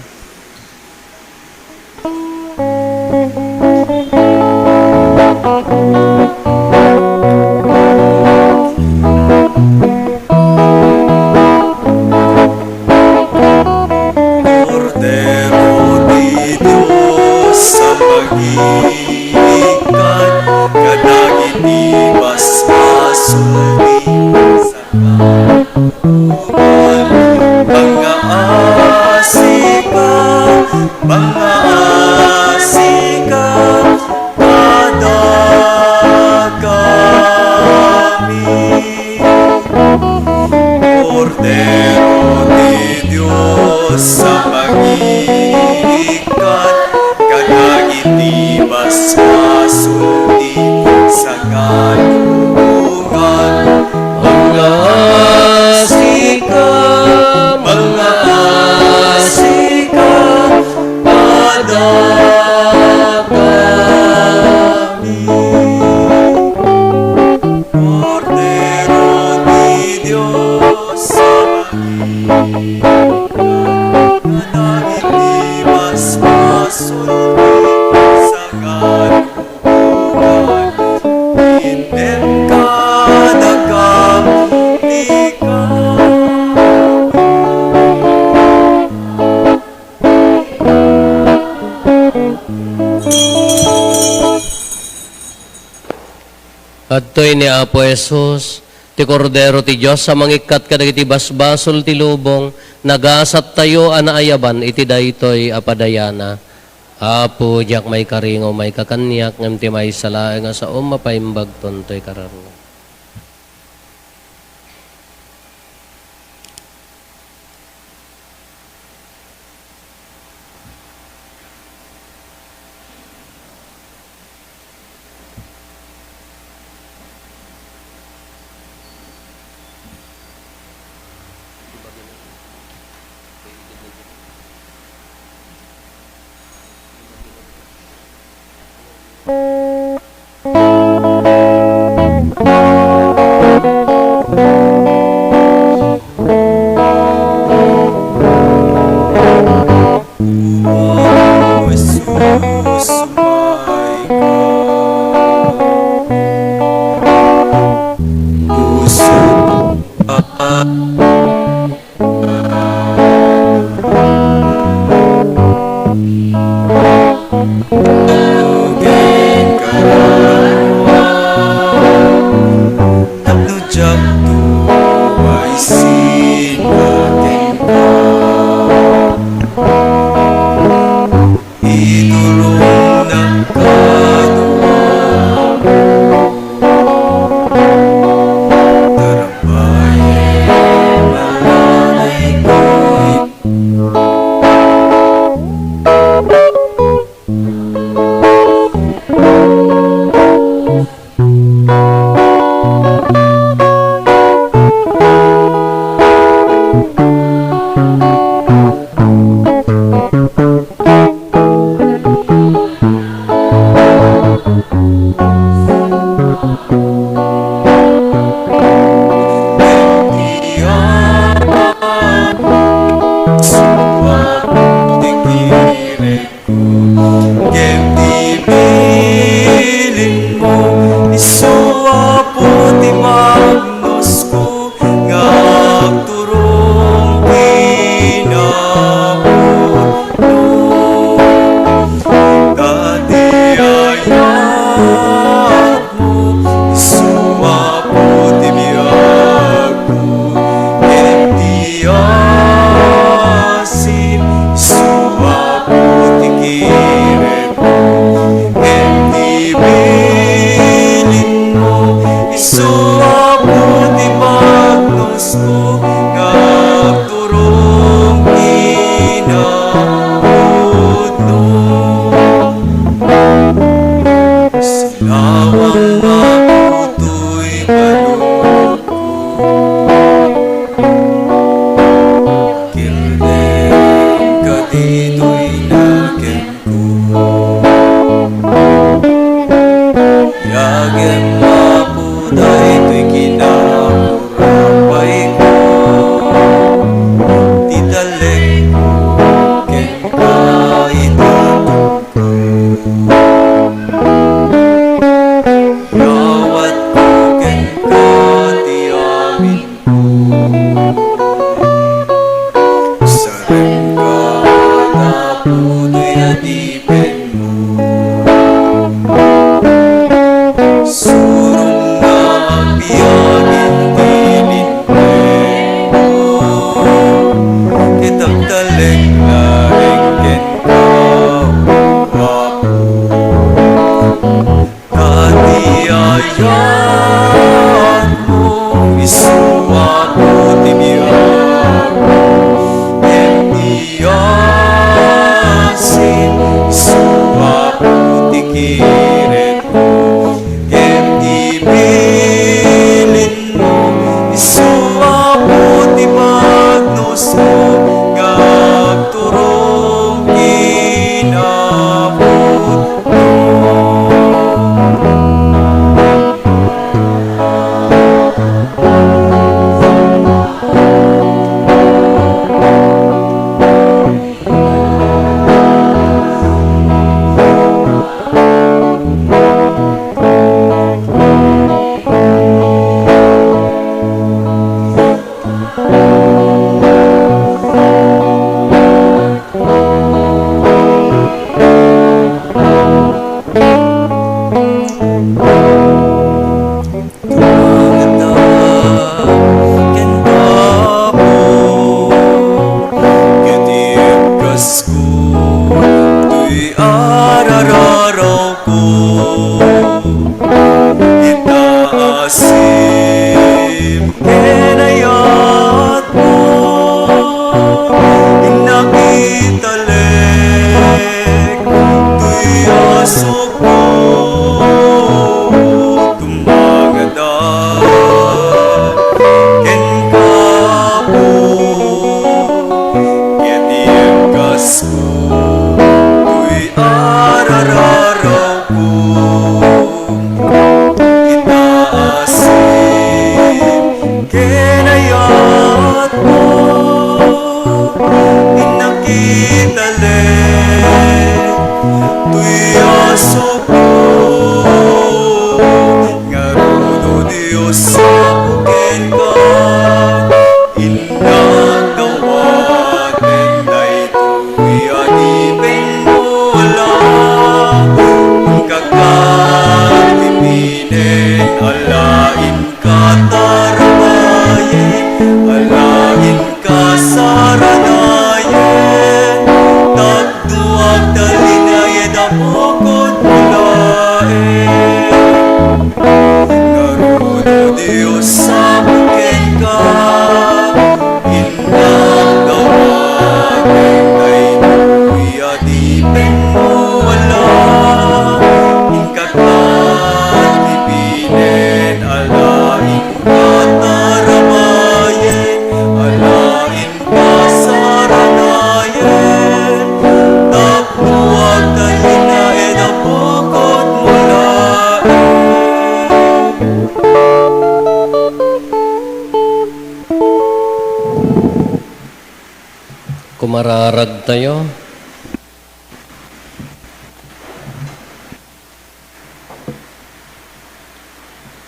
Kordero ti Dios a mangi- Ikkan kadagiti basbasol ti sangkatuogan. Mangaasika, mangaasika kadakami. Kordero ti Dios a mangiikkan kadagiti basbasol ti sangkatuogan. Mangaasika, mangaasika kadakami. Kordero ti Dios a mangiikkan kadagiti basbasol ti sangkatuogan. Itdem kadakami ti kappia. Adtoy ni Apo Jesus, ti Kordero ti Dios a mangikkat kadagiti basbasol ti lubong, nagasattayo a naayaban iti daytoy a padayana. Apo, diak maikari nga umayka kaniak, ngem ti maysa laeng a saom a paimbagton toy kararua. Tapno diakto maisina kenka. Itulongnak kano. Tarampayen, alanay ko. Ngarud, O Dios, apo kenka, innak dawaten daytoy a dipen mo, ala, inka kalkipinen, ala, inka tarabayen, ala, inka saranayen, tapno agtalinaed a pukot mo laeng. Ngarud, O Dios, apo kenka, innak dawaten daytoy a dipen mo, ala, inka kalkipinen, ala, inka tarabayen, ala, inka saranayen, tapno agtalinaed a pukot mo laeng. Kumararag tayo.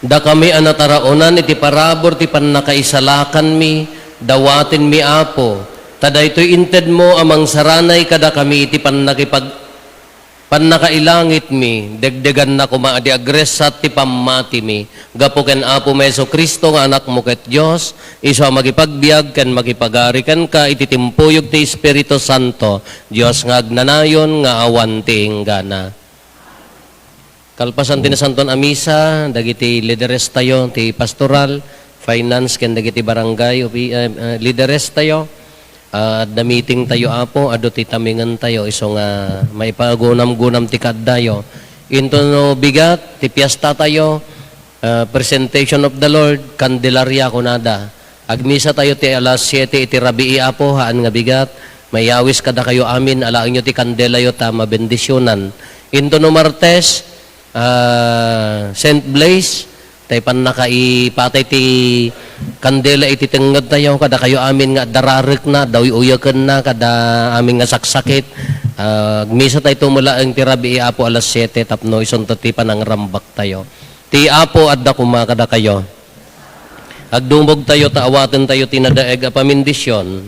Dakami a nataraonan iti parabur ti pannakaisalakanmi, dawatenmi, Apo, ta daytoy intedmo a mangsaranay kadakami iti pannakipag-, pannakailangitmi, degdeganna koma a di agressat ti pammatimi. Gapu ken Apomi Jesu-Cristo nga Anakmo ket Dios, isu a makipagbiag ken makipagari kenka iti timpuyog ti Espiritu Santo, Dios nga agnanayon nga awan ti inggana. Kalpasan ti nasantuan a misa, dagiti lideres tayo, ti pastoral, finance, ken dagiti barangay opi-, eh, eh, lideres tayo, ah, adda meeting tayo, Apo, adu ti tamengen tayo, isu nga maipagunam-gunam ti kaaddayo. Intono bigat, ti piesta tayo, ah, Presentation of the Lord, Candelaria kunada. Agmisa tayo ti alas siete iti rabii, Apo, haan nga bigat. Mayawis kadakayo amin, alaenyo ti kandelayo ta mabendisionan. Intono Martes, ah, Saint Blaise, tay pannakaipatay ti kandela iti tengnged tayo, kadakayo amin nga adda rarekna, adda uy-uyekenna, kada amin nga saksakit. Ah, agmisa tayo tumulaeng ti rabii, Apo, alas siete tapno isunto ti panangrambak tayo. Ti Apo adda koma kadakayo. Agdumog tayo ta awaten tayo ti nadaeg a pamindisyon.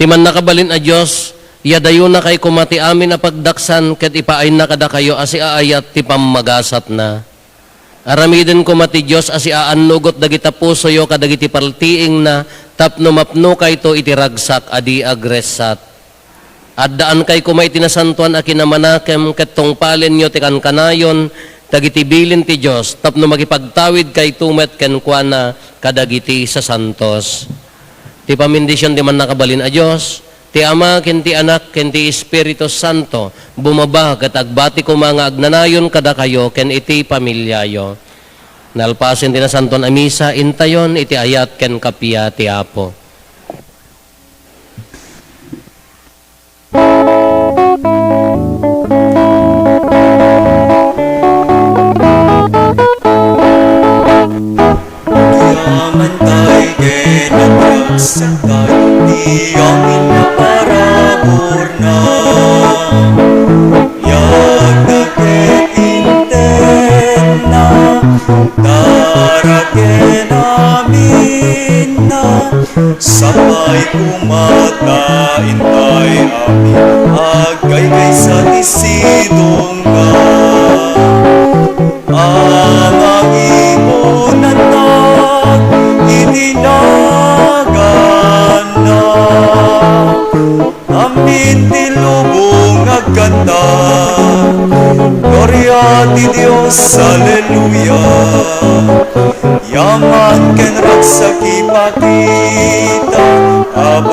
Ti mannakabalin a Dios, yadayonakay koma ti amin a pagdaksan ket ipaayna kadakayo a siaayat ti pammagasatna. Aramiden koma ti Dios a siaannugot dagita pusoyo kadagiti partiingna tapno mapnokayto iti ragsak a di agressat. Addaankay koma iti nasantoan a kinamanakem ket tungpalenyo ti kankanayon dagiti bilin ti Dios tapno makipagtawidkayto met kenkuana kadagiti sasantos. Ti pamindision ti Mannakabalin a Dios, ti Ama ken ti Anak ken ti Espiritu Santo, bumaba ket agbati koma nga agnanayon kadakayo ken iti familiayo. Nalpasen ti nasantoan a misa, intayon iti ayat ken kappia ti Apo. Yamantayo ken agsaksaktayo ti amin a paraburna. Yagna ket intedna, dara ken aminna, sapay koma ta intay amin agkaykaysa ti sidongga. Amangipunanna iti naganna. Amin ti lubong agkanta, Gloria ti Dios, Alleluia. Yaman ken ragsak ipakita, Apo